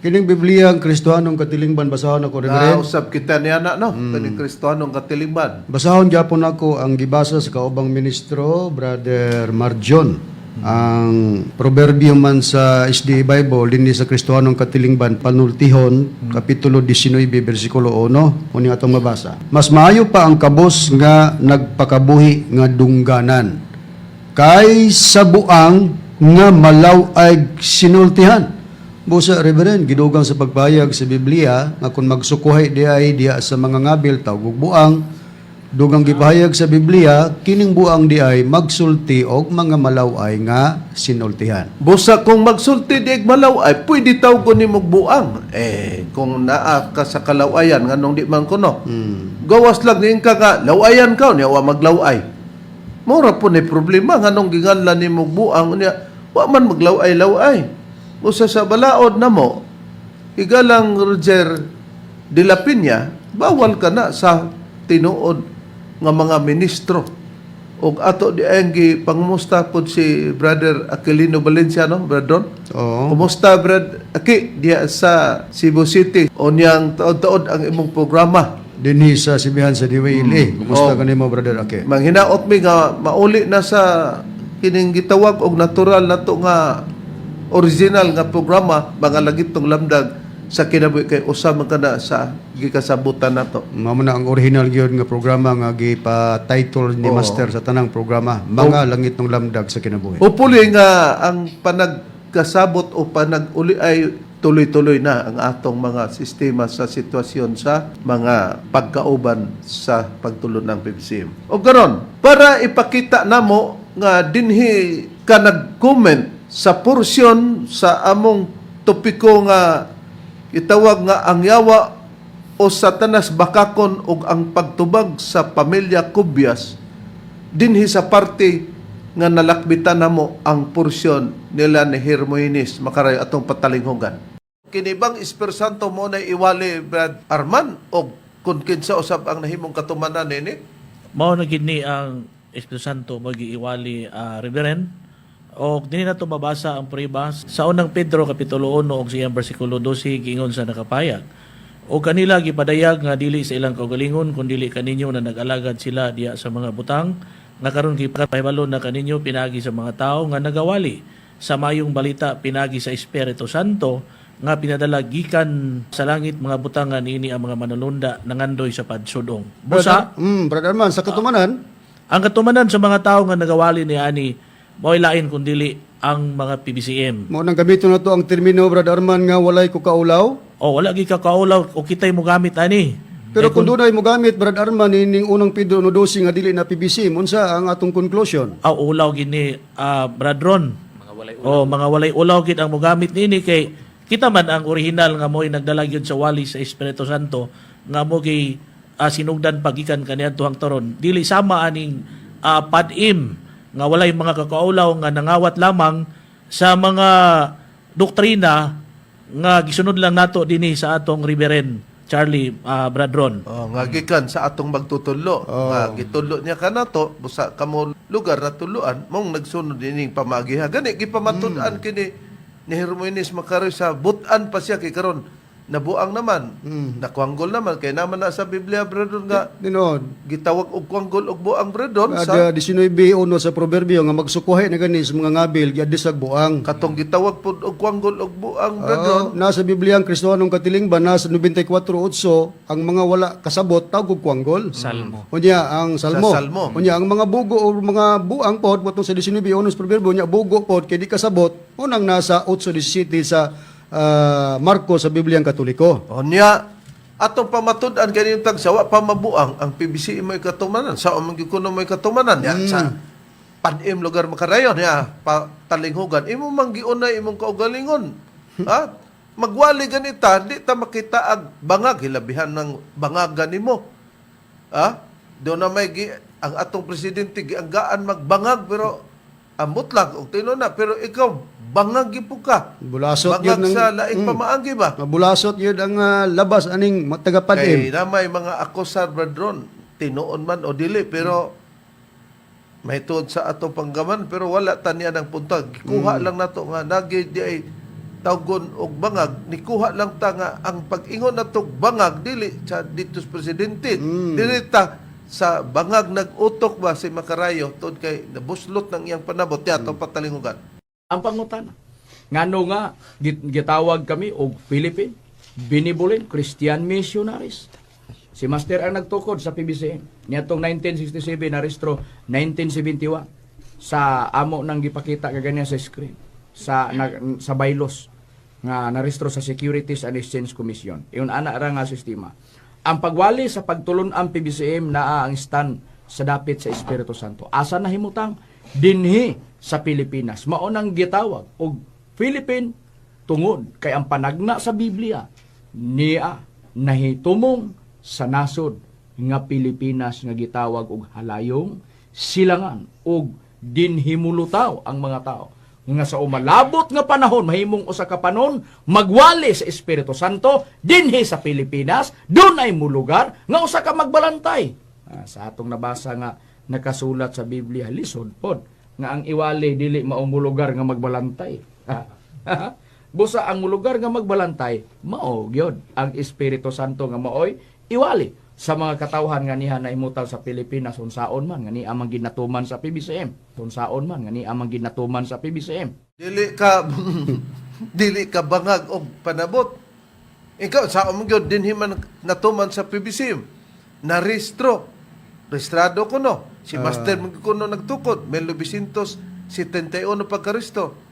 Kining Biblia ang Kristohanong katilingban, basahon ako, Reverend. Nausab kita niya na, no? Kaning Kristohanong katilingban. Basahon gyapon ako ang gibasa sa kaubang ministro, Brother Marjon. Ang proverbio man sa SDA Bible dinhi sa Kristohanong katilingban, panultihon, kapitulo 19, bersikulo 1, uning atong mabasa. Mas maayo pa ang kabos nga nagpakabuhi nga dungganan kay sa buang nga malaw-ay sinultihan. Busa, Reverend, gidugang sa pagpayag sa Biblia nga kung magsukuhay di ay diya sa mga ngabil, tawag og buang. Dugang gipahayag sa Biblia, kining buang di ay magsulti og mga malaw-ay nga sinultihan. Busa kung magsulti di malaw ay pwede tawgon ni buang. Eh, kung naa ka sa kalawayan, nganong di man kuno. Gawas lang din ka nga, lawayan ka, niya wa maglaway. Mura po ni problema, nganong giganlan ni buang, niya, wa man maglaway-laway. Busa sa balaod na mo, igalang Roger de la Peña, bawal ka na sa tinuod nga mga ministro. Og ato di ang gipangumusta pod si Brother Aquilino Valencia, no, Brother Don? Oo. Kumusta, Brad Aki, diya sa Cebu City? O niyang taod-taod ang imong programa. Dinhi sa Sibihan sa DWLA. Kumusta Oh. kanimo, Brother Ake? Manghinaot mi nga mauli na sa kining gitawag og natural nato nga original nga programa, mga langitong lamdag sa kinabuhi, kay usa man kana sa gikasabutan nato. Mao man na ang original gyud nga programa nga gipa-title ni Oo. Master sa tanang programa, Mga Langit ng Lamdag sa Kinabuhi. Hopefully nga ang panagkasabot o panaguli ay tuloy-tuloy na ang atong mga sistema sa sitwasyon sa mga pagkauban sa pagtulon ng PBCM. O karon, para ipakita namo nga dinhi ka nag-comment sa porsyon sa among topiko nga itawag nga ang yawa o Satanas bakakon og ang pagtubag sa pamilya Cubias, dinhi sa parte nga nalakbitan namo ang porsyon nila ni Hermogenes Makarayo, atong patalinghugan. Kini bang Espiritu Santo mo na iwali, Brad Arman, og kung kinsa usab ang nahimong katumanan nini? Mao na gid ni ang Espiritu Santo magiiwali, Reverend. Og dinhi nato mabasa ang prueba sa unang Pedro kapitulo 1 og siyang bersikulo 12, giingon sa nakapayag. O kanila gipadayag nga dili sa ilang kaugalingon kun dili kaninyo na nag-alagad sila diya sa mga butang nga karon gipahibalo na kaninyo pinagi sa mga tawo nga nagawali sa mayong balita pinagi sa Espiritu Santo nga pinadala gikan sa langit, mga butang nga niini ang mga manulunda nangandoy sa pagsudong. Busa, Brother Arman, sa katumanan, ang katumanan sa mga tao nga nagawali ni ani mao'y lain kun dili ang mga PBCM. Mao nang gamiton nato ang termino, Brother Arman, nga walay ko kaulaw. O wala gi kakaulaw o kitay mo gamit ani. Pero kung dunay mo gamit, Brad Arman, ining unang Pedro 1:12 nga dili na PBC, unsa ang atong conclusion? Aw ulaw gini, Brad Ron. Mga walay O mga walay ulaw gid ang mogamit niini kay kita man ang original nga mo'y nagdala gyud sa wali sa Espiritu Santo nga mo gi sinugdan pagikan kaniadto hangturon. Dili sama aning padim nga walay mga kakaulaw nga nangawat lamang sa mga doktrina nga gisunod lang nato dinhi sa atong Reverend Charlie, Bradron. Oh, nga gikan sa atong magtutudlo. Nga gitudlo niya kanato busa kamo lugar na tuluan mong nagsunod dining pamagiha. Gani gipamatud-an kini ni Hermogenes Makarayo sa butan pa siya kay karon nabuang naman, nakuanggol naman kay naman na sa Biblia, brother, nga Dinod. gitawag og kuanggol og buang, brother, sa Sa 19:1 sa proverbio nga magsukuhay na gani sa mga ngabil giadisag buang. Katong gitawag pud og kuanggol og buang, brother. Oo, nasa Biblia ang Kristohanong katilingban nasa 94:8, ang mga wala kasabot tawag og kuanggol. Salmo. Unya ang Salmo. Sa Salmo. Unya ang mga bugo o mga buang pod watong sa 19:1 sa proverbio, unya bugo pod kay di kasabot unang nasa 8:17 sa Marcos sa Biblia ang Katoliko. Unya, atong pamatud-an kaning tag sawa pa mabuang ang PBC mo'y katumanan sa man gyud kuno mo'y katumanan ya sa panim lugar makarayon ya pa talinghugan imo man giunay imong kaugalingon, ha, magwali ganita di ta makita ag bangag, hilabihan ng bangagan nimo, ha, do na may gi, ang atong presidente gianggaan magbangag pero Ambot lang og tinuod na, pero ikaw bangag gyud po ka. Bulasot Bangag yun ng- sa laing pamaagi ba? Mabulasot yun ang labas aning tagapadim. Kay na may mga akusar, brethren, tinuon man o dili, pero may tuod sa ato panggaman, pero wala taniya ng punta. Gikuha lang nato nga nagi di ay tawgon og bangag, nikuha lang ta nga ang pag-ingon nato bangag dili sa dito sa presidente. Dili ta sa bangag nag-utok ba si Makarayo tuod kay nabuslot ng iyang panabot ya ato patalingugan. Ang pangutana. Ngano nga gitawag kami og Philippine Benevolent Christian Missionaries. Si Master ang nagtukod sa PBCM. Niadtong 1967 narestro 1971 sa amo nang gipakita kaganiya sa screen sa bylaws nga narestro sa Securities and Exchange Commission. Iyon ana ra nga sistema. Ang pagwali sa pagtulon-ang PBCM naa ang stand sa dapit sa Espiritu Santo. Asa nahimutang? Dinhi sa Pilipinas. Mao nang gitawag og Philippine tungod kay ang panagna sa Biblia niya nahitumong sa nasod nga Pilipinas nga gitawag og halayong silangan og dinhimulutaw ang mga tao nga sa umalabot nga panahon mahimong usa ka panon magwali sa Espiritu Santo dinhi sa Pilipinas dunay mulugar nga usa ka magbalantay. Sa atong nabasa nga nakasulat sa Biblia, lisod pod nga ang iwali dili mao mulugar nga magbalantay. Busa ang mulugar nga magbalantay mao gyud ang Espiritu Santo nga maoy iwali sa mga katawhan nga niha nahimutang sa Pilipinas, unsaon man nga niya mang ginatuman sa PBCM, unsaon man nga niya mang ginatuman sa PBCM. Dili ka dili ka bangag og panabot. Ikaw sa among gyud dinhi man natuman sa PBCM. Narehistro. Rehistrado kuno. Si Master man kuno nagtukod 1971 pagkaristo.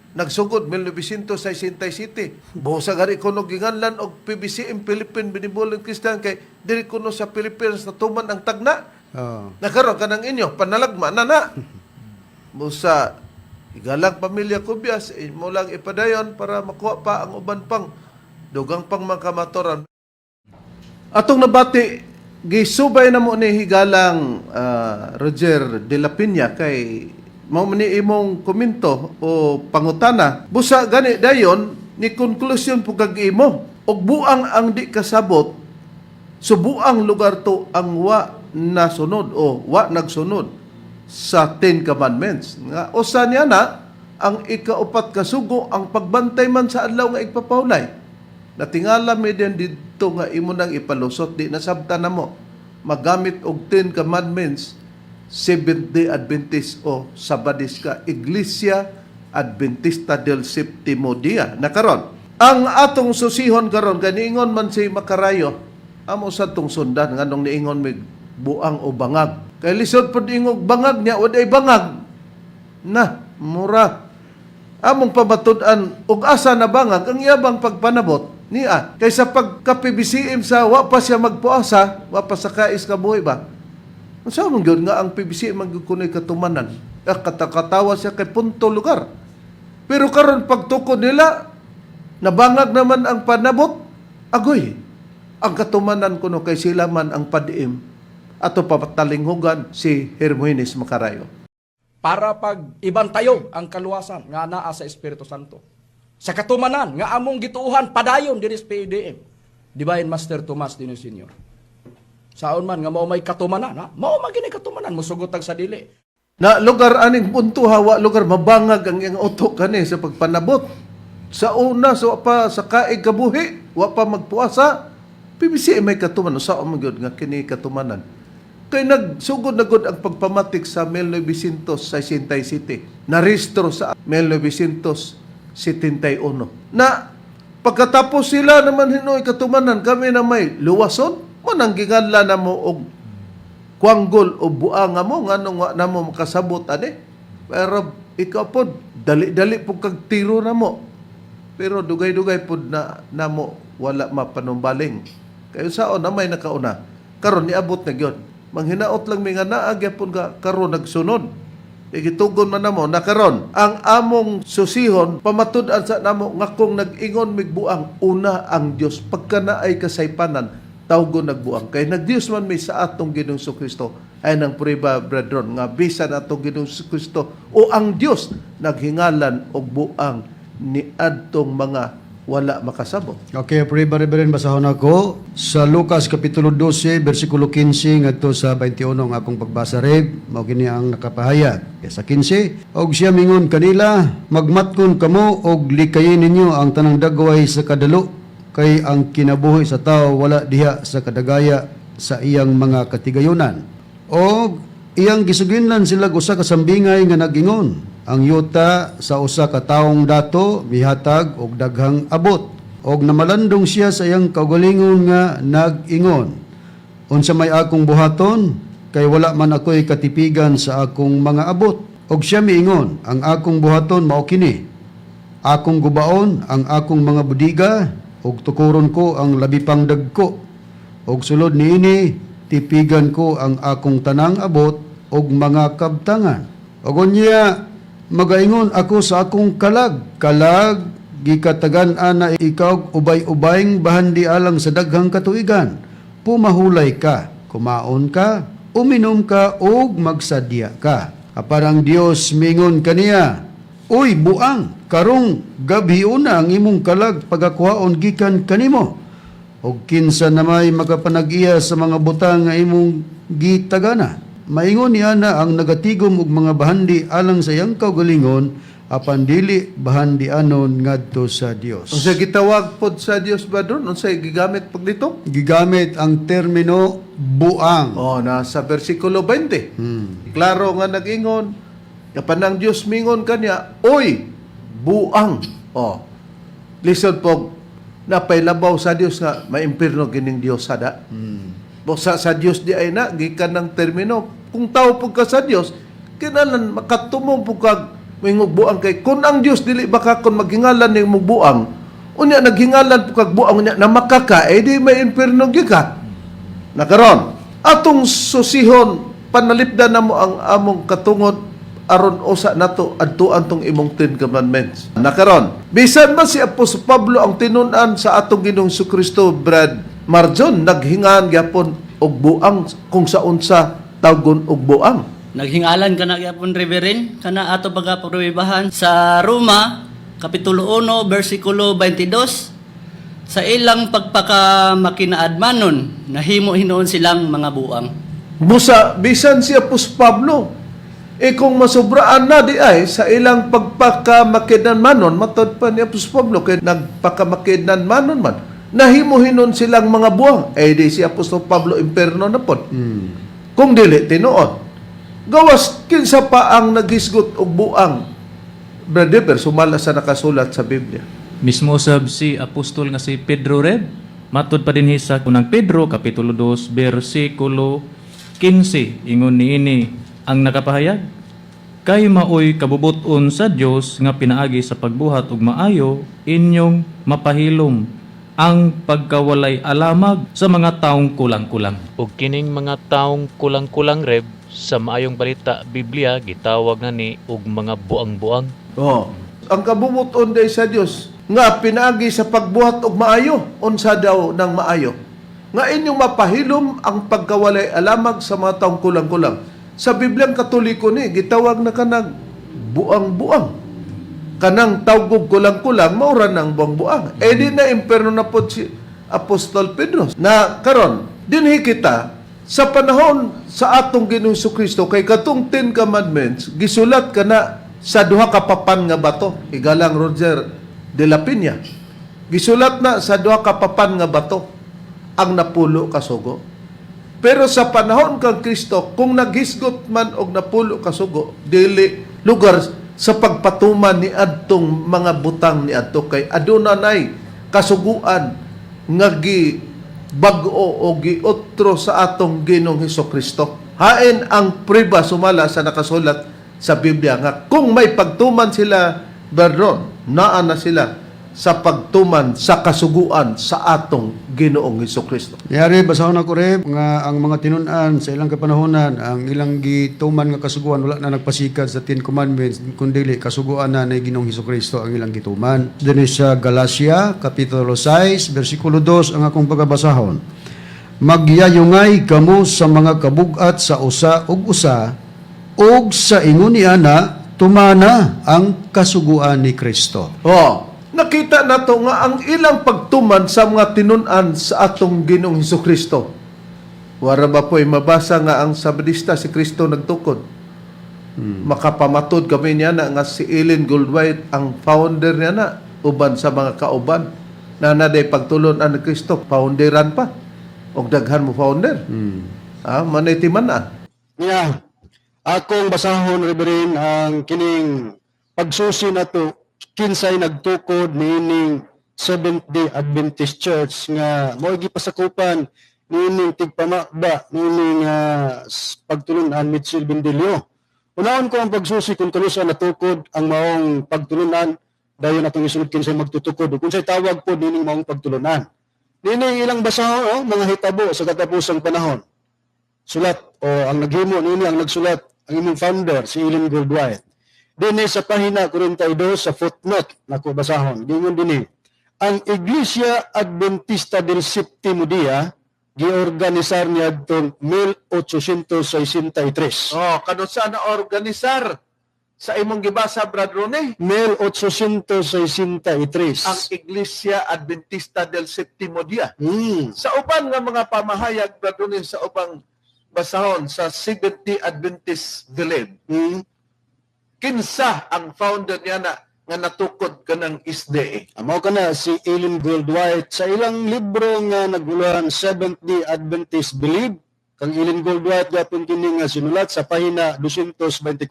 Nagsugod 1967. Busa gari kuno giganlan og PBCM, Philippine Benevolent Christian, kay diri kuno sa Pilipinas natuman ang tagna. Nakaroon ka ng inyo, panalagma na na. Busa, igalang pamilya Kubyas, mo lang ipadayon para makuha pa ang uban pang dugang pang mga kamatoran. Atong nabati, gisubay na mo ni higalang Roger de la Peña kay mao man ni imong komento o pangutana. Busa gani dayon ni konklusyon po kag imo og buang ang di kasabot, subuang lugar to ang wa nasunod o wa nagsunod sa Ten Commandments. Nga usa niya na ang ikaupat ka sugo, ang pagbantay man sa adlaw nga igpapahulay. Natingala mi din didto nga imo nang ipalusot, di nasabtan na mo magamit og Ten Commandments Seventh Day Adventist o Sabadis ka Iglesia Adventista del Septimo Dia. Na karon, ang atong susihon karon, kaniingon man si Makarayo, amo sa tong sundan nganong niingon mig buang o bangag. Kay lisod pod ingog bangag niya, waday bangag. Na, mura. Among pamatud-an og asa na bangag ang iyabang pagpanabot niya. Kay sa pagka-PBCM sa wa pa siya magpuasa, wa pa sa kais kabuhi ba? Unsa man gyud nga ang PBCM man gyud kuno'y katumanan? Ah, katakatawa siya kay punto lugar. Pero karon pagtukod nila, nabangag naman ang panabot, agoy. Ang katumanan kuno kay sila man ang padiim ato patalinghugan si Hermogenes Macarayo. Para pag ibantayog ang kaluwasan nga naa sa Espiritu Santo. Sa katumanan nga among gituohan padayon diri sa PDM. Divine Master Tomas Dino Senior. Saon man nga mao may katumanan, ha? Mao man gini katumanan mosugot tag sa dili. Na lugar aning punto hawa lugar mabangag ang iyang utok kani sa pagpanabot. Sa una sa wa pa sa kaig kabuhi, wa pa magpuasa. PBC may katuman sa man gyud nga kini katumanan. Kay nagsugod na gud ang pagpamatik sa 1967. Narehistro sa 1971. Na pagkatapos sila naman hinoy katumanan, kami na may luwason mo nang giganla na mo og kwanggol o buanga mo nganong wa na mo makasabot ani. Pero ikaw pod dali-dali pud kag tiro na mo, pero dugay-dugay pod na namo wala mapanumbaling kayo saon na may nakauna. Karon niabot na gyud, manghinaot lang mi nga naa gyapon ka karon nagsunod. Igitugon man namo na karon ang among susihon, pamatud-an sa namo nga kung nag-ingon migbuang, una ang Dios. Pagka naay kasaypanan, tawgon nagbuang kay nagdios man mi sa atong Ginoong Kristo. Ay nang prueba, brethren, nga bisan atong Ginoong Kristo o ang Dios naghingalan og buang ni adtong mga wala makasabot. Okay, pray ba Reverend, basahon ako sa Lucas Kapitulo 12, versikulo 15 ngadto sa 21 ang akong pagbasa, Rev, mao kini ang nakapahayag. Sa 15, og siya mingon kanila, magmatkon kamo og likayin ninyo ang tanang dagway sa kadalo kay ang kinabuhi sa tao wala diha sa kadagaya sa iyang mga katigayunan. Og iyang gisuginlan sila usa ka sambingay nga nagingon, ang yuta sa usa ka taong dato mihatag og daghang abot. Og namalandong siya sa iyang kaugalingon nga nag-ingon, unsa may akong buhaton kay wala man ako'y katipigan sa akong mga abot? Og siya miingon, ang akong buhaton mao kini: akong gubaon ang akong mga budiga ug tukuron ko ang labi pang dagko, ug sulod niini tipigan ko ang akong tanang abot ug mga kabtangan. Ug unya magaingon ako sa akong kalag, kalag, gikatagan ana ikaw ubay-ubayng bahandi alang sa daghang katuigan. Pumahulay ka, kumaon ka, uminom ka ug magsadya ka. Apan ang Dios mingon kaniya, uy buang, karong gabhiuna ang imong kalag pagakuhaon gikan kanimo. Og kinsa na may makapanag-iya sa mga butang nga imong gitagana? Maingon niya na ang nagatigom og mga bahandi alang sa iyang kaugalingon apan dili bahandi anon ngadto sa Dios. Unsa gitawag pod sa Dios ba doon? Unsa gigamit pag dito? Gigamit ang termino buang. Oh, nasa versikulo 20. Klaro nga nag-ingon, apan ang Dios mingon kanya, "Oy, buang." Oh. Lisod po napaylabaw sa Dios nga maimpirno kining Dios sada. Busa sa Dios di ay na gikan ng termino. Kung tao pud ka sa Dios, kinahanglan makatumong pud kag moingog buang kay kun ang Dios dili baka kun maghingalan ning buang, unya naghingalan pud kag buang unya na makaka eh di may impirno gyud ka. Nakaron, atong susihon panalipdan na mo ang among katungod aron usa nato adtuan tong imong Ten Commandments. Nakaron, bisan ba si Apostol Pablo ang tinun-an sa atong Ginoong Kristo, Brad Marjon, naghingan gyapon og buang kung sa unsa tawgon og buang. Naghingalan ka na gyapon, Reverend, kana ato baga pruwebahan sa Roma kapitulo 1 bersikulo 22, sa ilang pagpakamakinaadmanon nahimo hinuon silang mga buang. Busa, bisan si Apostol Pablo, eh kung masubraan na di ay sa ilang pagpakamakinanmanon, matod pa ni Apostol Pablo, kay nagpakamakinanmanon man, nahimo hinon silang mga buang. Eh di si Apostol Pablo imperno na pod. Kung dili tinuod. Gawas, kinsa pa ang naghisgot og buang, Brother Deber, sumala sa nakasulat sa Biblia? Mismo sab si apostol nga si Pedro, Reb, matud pa dinhi sa unang Pedro kapitulo 2 bersikulo 15, ingon niini ang nakapahayag, kay maoy kabubut-on sa Dios nga pinaagi sa pagbuhat og maayo inyong mapahilom ang pagkawalay alamag sa mga taong kulang-kulang. Ug kining mga taong kulang-kulang, Reb, sa Maayong Balita Biblia gitawag na ni og mga buang-buang. Oh. Ang kabubuton day sa Dios nga pinaagi sa pagbuhat og maayo, unsa daw ng maayo? Nga inyong mapahilom ang pagkawalay alamag sa mga taong kulang-kulang. Sa Bibliang Katoliko ni gitawag na kanang buang-buang. Kanang tawgog kulang-kulang maura ng buang-buang. Eh di na imperno na pod si Apostol Pedro. Na karon dinhi kita sa panahon sa atong Ginoong Kristo kay katong Ten Commandments gisulat kana sa duha ka papan nga bato. Igalang Roger de la Peña. Gisulat na sa duha ka papan nga bato ang 10 ka sugo. Pero sa panahon kang Kristo, kung naghisgot man og 10 ka sugo, dili lugar sa pagpatuman ni adtong mga butang ni adto kay aduna nay kasuguan nga gi bag-o o giotro sa atong Ginoong Hesus Kristo. Hain ang priba sumala sa nakasulat sa Biblia nga kung may pagtuman sila beron, naa na sila sa pagtuman sa kasuguan sa atong Ginoong Hesus Kristo. Yari, basahon ako, Reb, nga ang mga tinun-an sa ilang kapanahonan, ang ilang gituman nga kasuguan, wala na nagpasikat sa Ten Commandments, kundili, kasuguan na ni Ginoong Hesus Kristo ang ilang gituman. Dinhi sa Galacia, Kapitulo 6, versikulo 2, ang akong pagabasahon. Magyayungay kamo sa mga kabugat sa usa ug usa ug sa ingon niana tumana ang kasuguan ni Kristo. Oh, nakita nato nga ang ilang pagtuman sa mga tinun-an sa atong Ginoong Hesus Kristo. Wara ba po'y mabasa nga ang Sabadista si Kristo nagtukod? Makapamatod kami niya na nga si Ellen Goldwhite ang founder niya na uban sa mga kauban na naday pagtulon-an ni Kristo, founderan pa. Og daghan mo founder. Ah, manay timan ah. Niya, akong basahon, Reverend, ang kining pagsusi nato kinsay nagtukod niining Seventh-day Adventist Church nga mao gipasakupan niining tigpamaba niining pagtulunan Mitchell Bendilio. Unahon ko ang pagsusi kung kanusa natukod ang maong pagtulunan, dayon atong isunod kinsay magtutukod ug kinsay tawag po niining maong pagtulunan. Niining ilang basahon, oh, mga hitabo sa katapusang panahon sulat o ang naghimo nini, ang nagsulat, ang imong founder, si Ellen Goldwhite. Dinhi sa pahina 42 sa footnote nako basahon. Dingon dinhi. Ang Iglesia Adventista del Septimo Dia giorganisar niadtong 1863. Oh, kanusa na organisar sa imong gibasa, Brad Rone? 1863. Ang Iglesia Adventista del Septimo Dia. Sa uban nga mga pamahayag, Brad Rone, sa ubang basahon sa Seventh-day Adventist Believe. Kinsa ang founder niya na nga natukod kanang SDA? Amo kana si Ellen Goldwhite sa ilang libro nga naguluhan Seventh Day Adventist Believe. Kang Ellen Goldwhite gapon kini nga sinulat sa pahina 224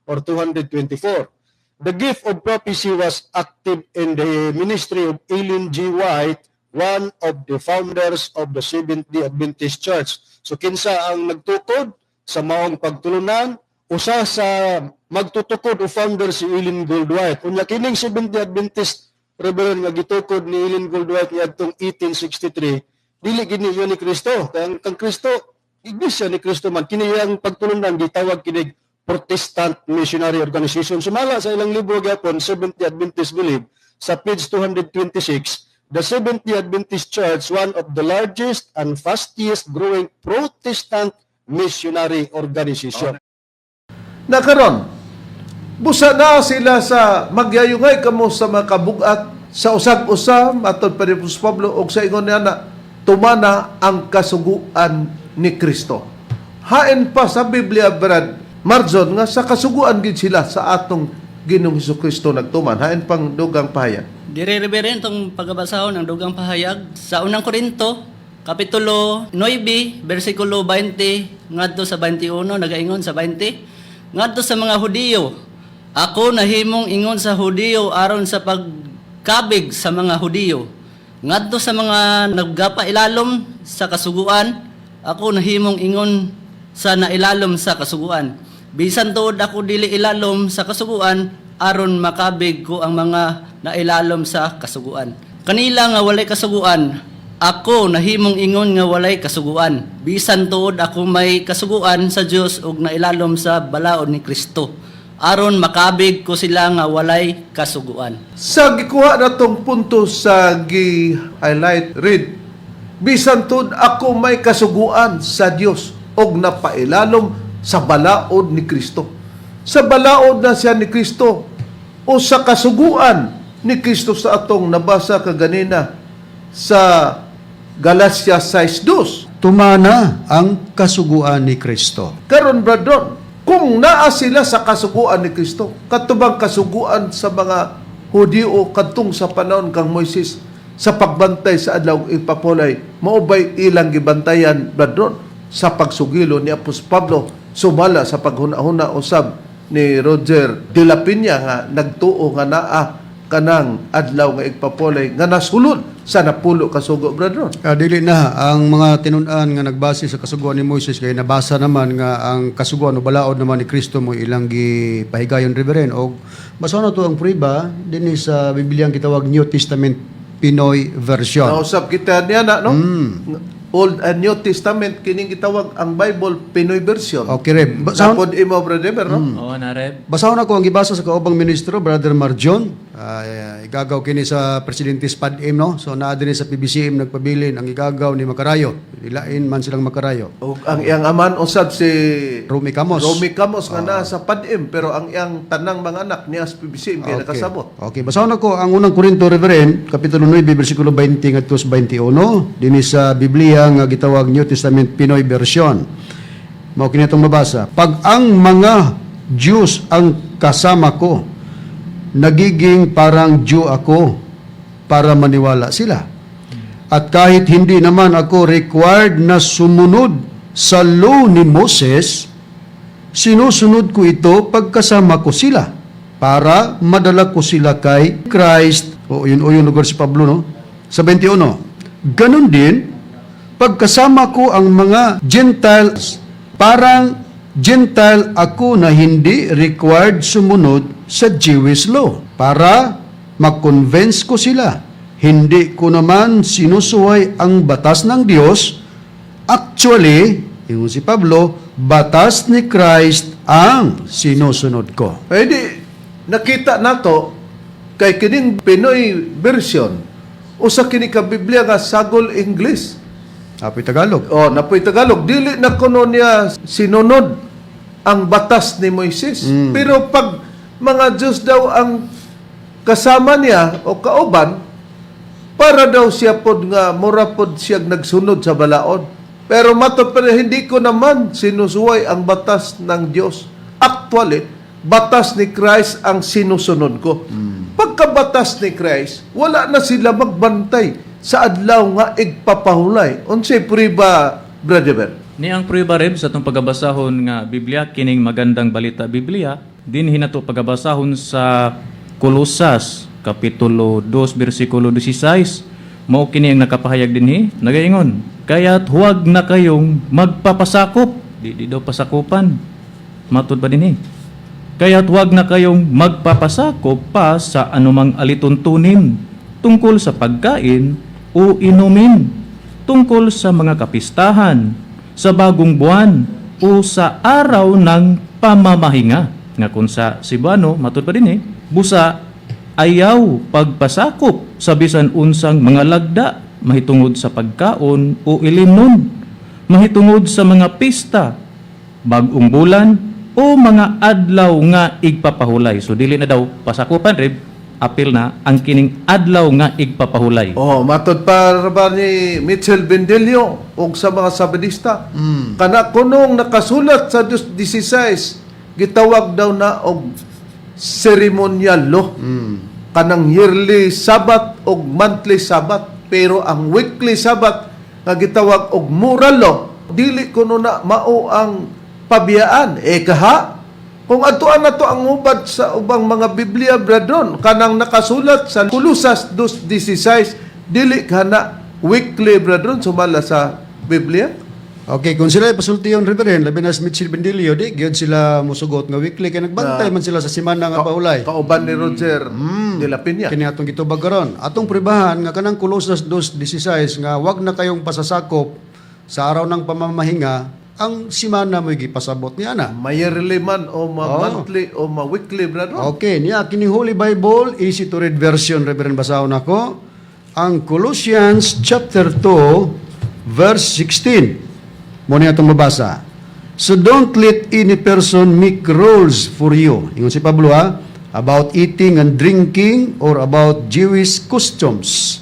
or 224. The gift of prophecy was active in the ministry of Ellen G. White, one of the founders of the Seventh Day Adventist Church. So kinsa ang nagtukod sa maong pagtulunan? Usa sa magtutukod o founder si Ellen Goldwhite. Unya kining Seventh Day Adventist, Reverend, nga gitukod ni Ellen Goldwhite niadtong 1863, dili gini yun ni Kristo. Kay ang kang Kristo, Iglesia ni Kristo man kini ang pagtulunan gitawag kinig Protestant Missionary Organization. Sumala sa ilang libro gyapon Seventh Day Adventist Believe sa page 226, the Seventh Day Adventist Church, one of the largest and fastest growing Protestant missionary organization. Nakaron, busa na sila sa magyayungay kamo sa mga kabugat sa usag-usa matod pa ni Apostol Pablo og sa ingon niya na tumana ang kasuguan ni Kristo. Hain pa sa Biblia, Brad Marzon, nga sa kasuguan gid sila sa atong Ginoong Hesus Kristo nagtuman. Hain pang dugang pahayag. Dire, Reverend, itong pagabasahon ang dugang pahayag sa Unang Korinto, Kapitulo 9, versikulo 20 ngadto sa 21, nagaingon sa 20, "Ngadto sa mga Hudiyo, ako nahimong ingon sa Hudiyo aron sa pagkabig sa mga Hudiyo. Ngadto sa mga nagapailalom sa kasuguan, ako nahimong ingon sa nailalom sa kasuguan. Bisan tuod ako dili ilalom sa kasuguan, aron makabig ko ang mga nailalom sa kasuguan. Kanila nga walay kasuguan, ako nahimong ingon nga walay kasuguan. Bisan tuod ako may kasuguan sa Dios ug nailalom sa balaod ni Kristo, aron makabig ko sila nga walay kasuguan." Sa gikuha na tong punto sa gi-highlight read, bisan tud ako may kasuguan sa Dios og napailalom sa balaod ni Kristo. Sa balaod na siya ni Kristo o sa kasuguan ni Kristo sa atong nabasa kaganina sa Galatia 6:2. Tumana ang kasuguan ni Kristo. Karon, Brad Ron, kung naa sila sa kasuguan ni Kristo, katubang kasuguan sa mga Hudiyo kadtong sa panahon kang Moises sa pagbantay sa adlaw ipapulay, mao bay ilang gibantayan, Brad Ron, sa pagsugilo ni Apostol Pablo sumala sa paghuna-huna usab ni Roger de la Peña nga nagtuo nga naa kanang adlaw nga igpapulay nga nasulod sa 10 ka sugo, Brad Ron? Ah, dili na ang mga tinun-an nga nagbase sa kasuguan ni Moises kay nabasa naman nga ang kasuguan o balaod naman ni Kristo mo ilang gipahigayon, Reverend. Og basahon na to ang prueba dinhi sa Bibliang gitawag New Testament Pinoy Version. Nausap kita niya na, no? Old and New Testament, kining gitawag ang Bible Pinoy version. Okay, Rev. Basahon, Sapod imo, Brother Eber, no? Oo na, Reb. Basahon ako ang gibasa sa kaubang ministro, Brother Marjon. Ah, Igagaw kini sa presidente PADM, no? So naa dinhi sa PBCM nagpabilin ang igagaw ni Makarayo. Ilain man silang Makarayo. Og ang iyang aman usab si Romy Camos. Romy Camos nga naa sa PADM, pero ang iyang tanang mga anak niya sa PBCM kay nakasabot. Okay, basahon ako ang Unang Korinto, Reverend, kapitulo 9, bersikulo 20 ngadto sa 21, dinhi sa Biblia nga gitawag New Testament Pinoy version. Mao kini atong mabasa. Pag ang mga Jews ang kasama ko, nagiging parang Jew ako para maniwala sila. At kahit hindi naman ako required na sumunod sa law ni Moses, sinusunod ko ito pagkasama ko sila para madala ko sila kay Christ. O yun lugar si Pablo, no? Sa 21. Ganon din, pagkasama ko ang mga Gentiles, parang Gentile ako na hindi required sumunod sa Jewish law para ma-convince ko sila. Hindi ko naman sinusuway ang batas ng Diyos. Actually, ingon si Pablo, batas ni Christ ang sinusunod ko. Eh di, nakita nato kay kining Pinoy version usa kini ka Biblia nga sagol English. Apoy Tagalog. Oh, napoy Tagalog, dili na kuno niya sinunod ang batas ni Moises. Pero pag mga Diyos daw ang kasama niya o kauban, para daw siya pod nga mura pod siya nagsunod sa balaod. Pero matod pa rin, hindi ko naman sinusuway ang batas ng Diyos. Actually, batas ni Christ ang sinusunod ko. Pagkabatas ni Christ, wala na sila magbantay sa adlaw nga igpapahulay. Unsay priba, Brother Ben? Ni ang prueba, Reb, sa atong pagabasahon nga Biblia kining Magandang Balita Biblia dinhi nato pagabasahon sa Kolosas kapitulo 2 bersikulo 16. Mao kini ang nakapahayag dinhi, nagaingon, "Kaya't huwag na kayong magpapasakop." Di daw pasakupan. Matud ba dinhi? "Kaya't huwag na kayong magpapasakop pa sa anumang alituntunin tungkol sa pagkain o inumin, tungkol sa mga kapistahan, sa bagong buwan, o sa araw ng pamamahinga." Nga kung sa Cebuano, matud pa din eh, "Busa, ayaw pagpasakop sa bisan unsang mga lagda mahitungod sa pagkaon o ilimnon, mahitungod sa mga pista, bagong bulan o mga adlaw nga igpapahulay." So dili na daw pasakupan, Reb, apil na ang kining adlaw nga igpapahulay. Oh, matod pa ba ni Mitchell Bendelio og sa mga Sabadista. Kana kunong nakasulat sa 2:16 gitawag daw na og ceremonial law. Kanang yearly Sabbath og monthly Sabbath, pero ang weekly Sabbath nga gitawag og moral law, dili kuno na mao ang pabiyaan. Eh kaha kung atuan na to ang hubad sa ubang mga Biblia, brethren, kanang nakasulat sa Kolosas 2:16, dili kana weekly, brethren, sumala sa Biblia. Okay, kung sila pasultiyon, Reverend, labi na si Mitchell Bendilio, di gyud sila musugot nga weekly kay nagbantay man sila sa simana nga pahulay. Kauban ni Roger de la Peña. Kini atong gitubag karon. Atong pribahan nga kanang Colosas 2:16 nga wag na kayong pasasakop sa araw ng pamamahinga, ang simana mo'y gipasabot niya na. Ma-yearly man o ma-monthly o ma-weekly, brethren. Okay, niya kini Holy Bible, easy to read version, Reverend, basahon nako. Ang Colossians chapter 2 verse 16. Mo niya itong mabasa. "So don't let any person make rules for you." Ingon si Pablo ha, "about eating and drinking or about Jewish customs.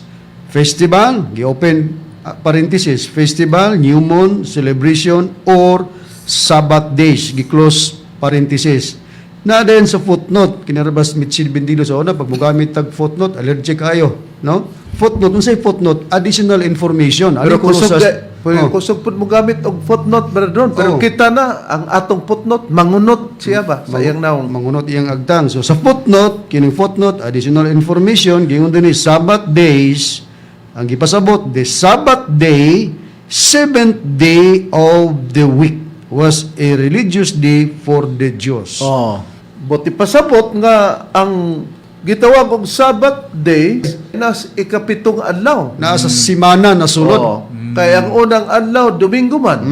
Festival," gi-open parenthesis, "festival, new moon, celebration, or Sabbath days," gi-close parenthesis. Na din sa footnote, kinarabas Mitchell Bendilo sa una, pag mugamit tag footnote, allergic ayo, no? Footnote, unsay footnote? Additional information. Pero Ali kusog pero kusog pud mo gamit og footnote, brethren. Pero kita na ang atong footnote mangunot siya ba sa iyang naong. Mangunot iyang agtang. So sa footnote, kining footnote, additional information, gingon din ni Sabbath days, ang gipasabot, the Sabbath day, seventh day of the week, was a religious day for the Jews. Oh. Buti pasabot nga ang gitawag og Sabbath day nas ikapitong adlaw. Naa sa simana na sulod. Oo. Kay ang unang adlaw Domingo man.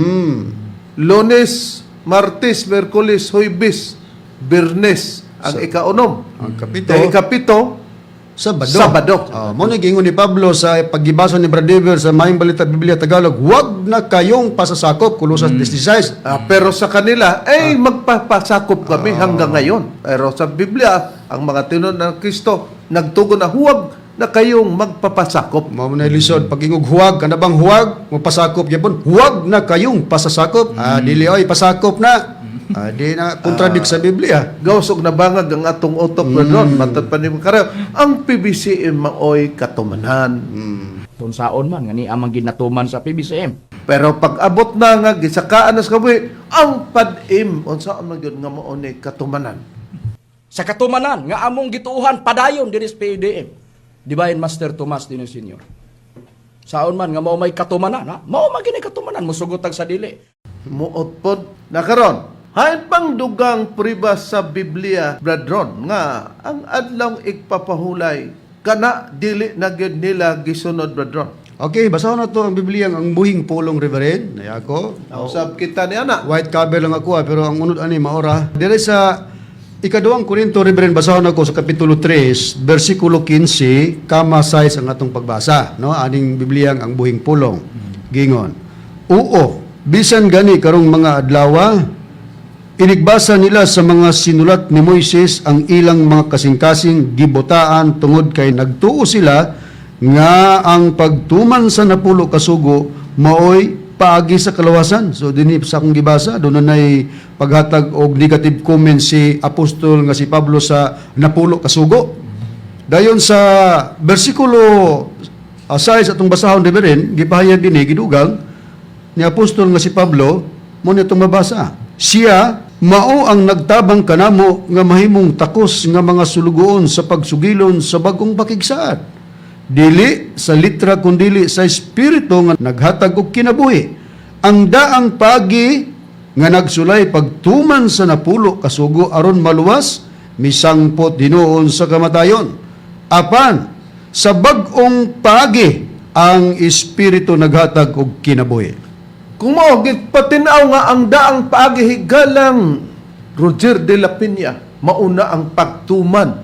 Lunes, Martes, Miyerkules, Huwebes, Biyernes ang ikaunom. Ang kapito. Kay ikapito Sabado. Sabado. Oh, mo na giingon ni Pablo sa paggibasa ni Brad Dever sa Maayong Balita Biblia Tagalog, huwag na kayong pasasakop, Kolosas 16. Ah, pero sa kanila, eh, magpapasakop kami hanggang ngayon. Pero sa Biblia, ang mga tinuod ng Kristo, nagtugon na huwag na kayong magpapasakop. Mao na lisod pag ingog huwag kana bang huwag mopasakop gyapon, huwag na kayong pasasakop. Ah, dili oy pasakop na. Ah, di na contradict sa Biblia. Gawas og nabangag ang atong utok mm. Matod pa ni Karayo. Ang PBCM maoy katumanan. Tunsaon man nga ni amang ginatuman sa PBCM. Pero pag abot na nga gisakaan na sa kabuhi, ang padim unsa man gyud nga mao ni katumanan. Sa katumanan nga among gituohan padayon diri sa PDM. Divine Master Tomas Dino Senior. Saon man nga mao may katumanan, ha? Mao man gini katumanan mosugot tag sa dili. Muot pod na karon. Hain pang dugang priba sa Biblia, brethren, nga ang adlong igpapahulay kana dili na gyud nila gisunod, brethren. Okay, basahon na to ang Biblia ang buhing pulong, Reverend. Nay ako. Usab kita ni ana. White cover lang ako ah, pero ang unod ani maora. Dire sa ikaduhang Korinto, Reverend, basahon ako sa kapitulo 3, bersikulo 15, kama size ang atong pagbasa, no? Aning Biblia ang buhing pulong. Gingon. Oo, bisan gani karong mga adlawa, inigbasa nila sa mga sinulat ni Moises ang ilang mga kasing-kasing gibotaan tungod kay nagtuo sila nga ang pagtuman sa napulo kasugo maoy paagi sa kalawasan. So dinhi sa akong gibasa, doon na paghatag og negative comment si apostol nga si Pablo sa napulo kasugo. Dayon sa bersikulo 6 atong basahon Reverend, gipahayag dinhi gidugang ni apostol nga si Pablo mo ni itong mabasa. Siya mao ang nagtabang kanamo nga mahimong takos nga mga sulugoon sa pagsugilon sa bagong pakigsaad. Dili sa litra kundili sa espiritu nga naghatag og kinabuhi. Ang daang pagi nga nagsulay pagtuman sa napulo kasugo aron maluwas misangpot hinuon sa kamatayon. Apan sa bag-ong pagi ang espiritu naghatag og kinabuhi. Kung mao gipatinaw nga ang daang paagi higalang Roger de la Peña mauna ang pagtuman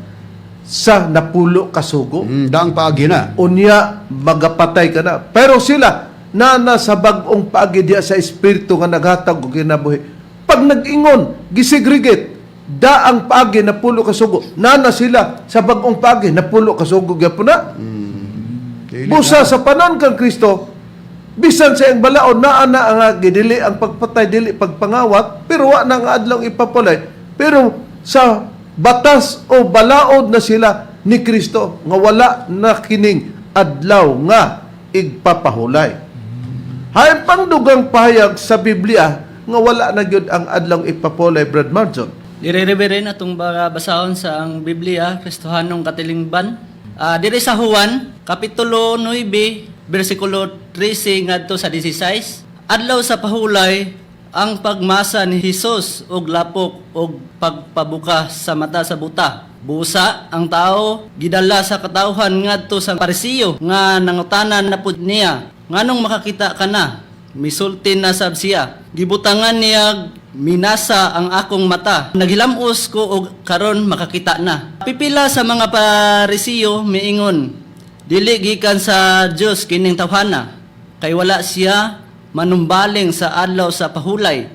sa napulo kasugo. Daang paagi na. Unya magapatay ka na. Pero sila nana sa bag-ong paagi diya sa espiritu nga naghatag og kinabuhi. Pag nag-ingon, gisegregate daang paagi napulo kasugo. Nana sila sa bag-ong paagi napulo kasugo gyapon na. Dili Busa sa panon kang Kristo, bisan sa iyang balaod, naa na ang gidili ang pagpatay, dili pagpangawat, pero wa na nga adlaw ipapalay. Pero sa batas o balaod na sila ni Kristo, nga wala na kining adlaw nga igpapahulay. Hay pang dugang pahayag sa Biblia nga wala na gyud ang adlaw ipapulay, Brad Marjon. Dire Reverend atong basahon sa ang Biblia, Kristohanong katilingban. Ah, dire sa Juan, kapitulo 9, bersikulo 13 ngadto sa 16. Adlaw sa pahulay ang pagmasa ni Hesus og lapok og pagpabuka sa mata sa buta. Busa ang tao gidala sa katawhan ngadto sa Parisiyo nga nangutanan na pud niya nganong makakita ka na. Misulti na sab siya. Gibutangan niya minasa ang akong mata. Naghilamos ko og karon makakita na. Pipila sa mga Parisiyo miingon, dili gikan sa Dios kining tawhana kay wala siya manumbaling sa adlaw sa pahulay.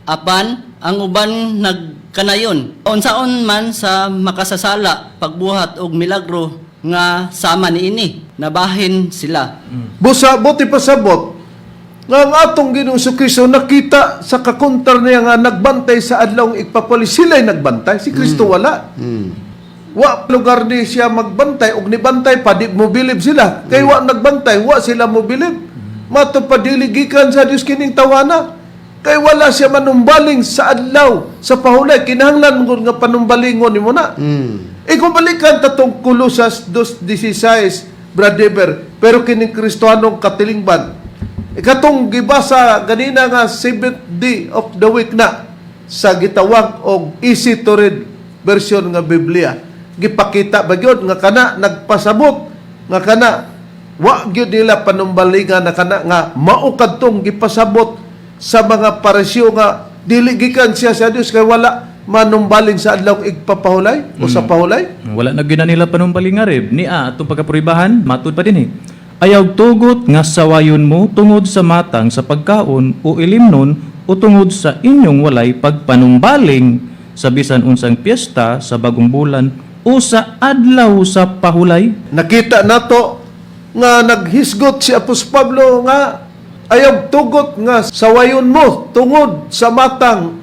Apan ang uban nagkanayon. Unsaon man sa makasasala pagbuhat og milagro nga sama niini, nabahin sila. Busa, buti pasabot, nga ang atong Ginoong Kristo nakita sa kakontar niya nga nagbantay sa adlawng igpapali, sila'y nagbantay, si Kristo wala. Wa lugar ni siya magbantay, og nibantay pa, di mobilib sila. Kay wa nagbantay, wa sila mobilib. Mato pa diligikan sa Dios kining tawana. Kay wala siya manumbaling sa adlaw, sa pahulay. Kinahanglan mo nga panumbalingon nimo na. E kung balikan tatong Kolosas 2:16, Brother, pero kining Kristohanong katilingban, e katong gibasa ganina nga seventh day of the week na sa gitawag og easy to read version nga Biblia. Gipakita ba gyud nga kana nagpasabot nga kana wa gyud nila panumbalingan na kana nga mao kadtong gipasabot sa mga Pariseo nga dili gikan siya sa Dios kay wala manumbaling sa adlaw igpapahulay o sa pahulay? Wala na gyud na nila panumbaling nga reb. Nia atong pagkapuribahan, matud pa din eh. Ayaw tugot nga sawayon mo tungod sa matang sa pagkaon o ilimnon o tungod sa inyong walay pagpanumbaling sa bisan unsang piyesta sa bagong bulan o sa adlaw sa pahulay. Nakita nato nga naghisgot si Apos Pablo nga ayaw tugot nga sawayon mo tungod sa matang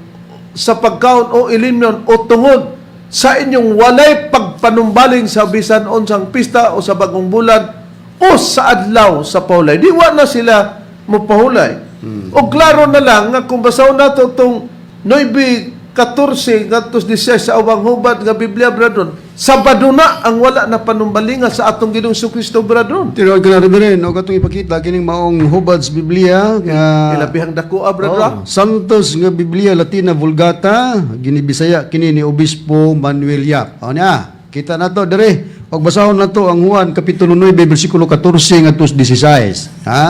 sa pagkaon o ilimnon o tungod sa inyong walay pagpanumbaling sa bisan unsang pista o sa bagong bulan o sa adlaw sa pahulay. Di wa na sila mopahulay. O klaro na lang nga kung basahon nato tong 9:14 ngadto 16 sa awang hubad nga Biblia, brethren, Sabado na ang wala na panumbalingan sa atong Ginoong Kristo, brethren. Tinuod ka na, Reverend, og atong ipakita kining maong hubad sa Biblia nga Ilabihang dako, brethren. Oh, Santos nga Biblia Latina Vulgata, ginibisaya kini ni Obispo Manuel Yap. O niya, kita nato dire. Og basahon nato ang Juan kapitulo 9 bersikulo 14 ngadto 16. Ha?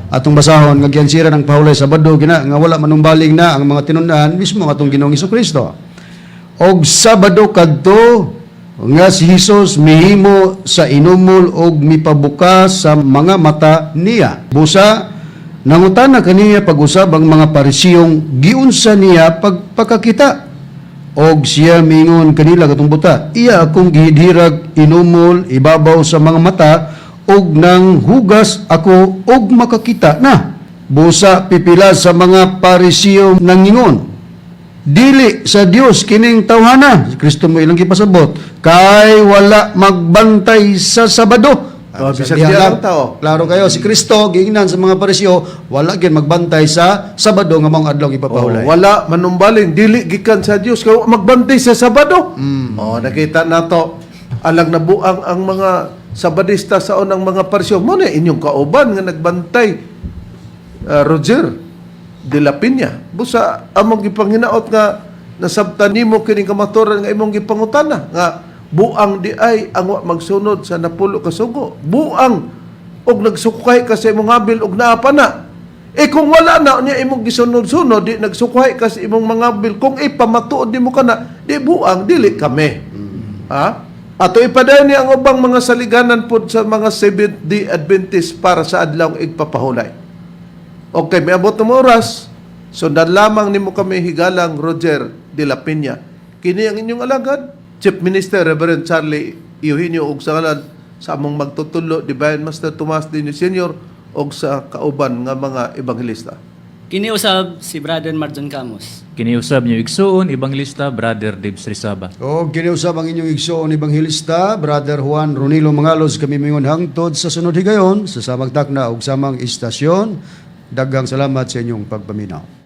Atong basahon nga giansira ng pahulay Sabado gina nga wala manumbaling na ang mga tinun-an mismo ang atong Ginoong Kristo. Og Sabado kadto nga si Hesus mihimo sa inumol og mipabuka sa mga mata niya. Busa nangutana kaniya pag-usab ang mga Parisiyong giunsa niya pagpakakita. Og siya mingon kanila katong buta, iya akong gihidhirag inumol ibabaw sa mga mata og nang hugas ako og makakita na. Busa pipila sa mga Parisiyo nangingon, dili sa Dios kining tawhana. Si Kristo mo ilang gipasabot kay wala magbantay sa Sabado. Oh, bisag Diha diha lang, ang tao. Klaro kayo si Kristo giingnan sa mga Pariseo wala gyud magbantay sa Sabado nga maong adlaw ipapahulay. Oh, wala manumbaling dili gikan sa Dios kay wa magbantay sa Sabado. Oh, nakita nato alang nabuang ang mga Sabadista sa unang mga Pariseo. Mo na inyong kauban nga nagbantay, Roger de la Peña. Busa among gipanghinaot nga nasabtan nimo kining kamatuoran nga imong gipangutana nga buang di ay ang wa magsunod sa napulo ka sugo. Buang og nagsukay ka sa imong habil og naa pa na. Eh kung wala na niya imong gisunod-sunod, di nagsukay ka sa imong mga bil, kung ipamatuod nimo kana, di buang dili kami. Ha? Ato ipadayon ni ang ubang mga saliganan pod sa mga Seventh-day Adventist para sa adlaw igpapahulay. Okay, may abot na mo oras. Sundan lamang nimo kami, higalang Roger de la Peña. Kini ang inyong alagad, Chief Minister Reverend Charlie Eugenio, og sa ngalan sa among magtutulo, Divine Master Tomas Dino Senior, og sa kauban nga mga ebanghelista. Kini usab si Brother Marjon Camus. Kiniusab niyo igsuon Evangelista Brother Dibs Rizaba. Og kiniusab ang inyong igsoon ebanghelista Brother Juan Ronilo Mangalos. Kami mingon hangtod sa sunod higayon sa samang takna ug samang istasyon. Daghang salamat sa inyong pagpaminaw.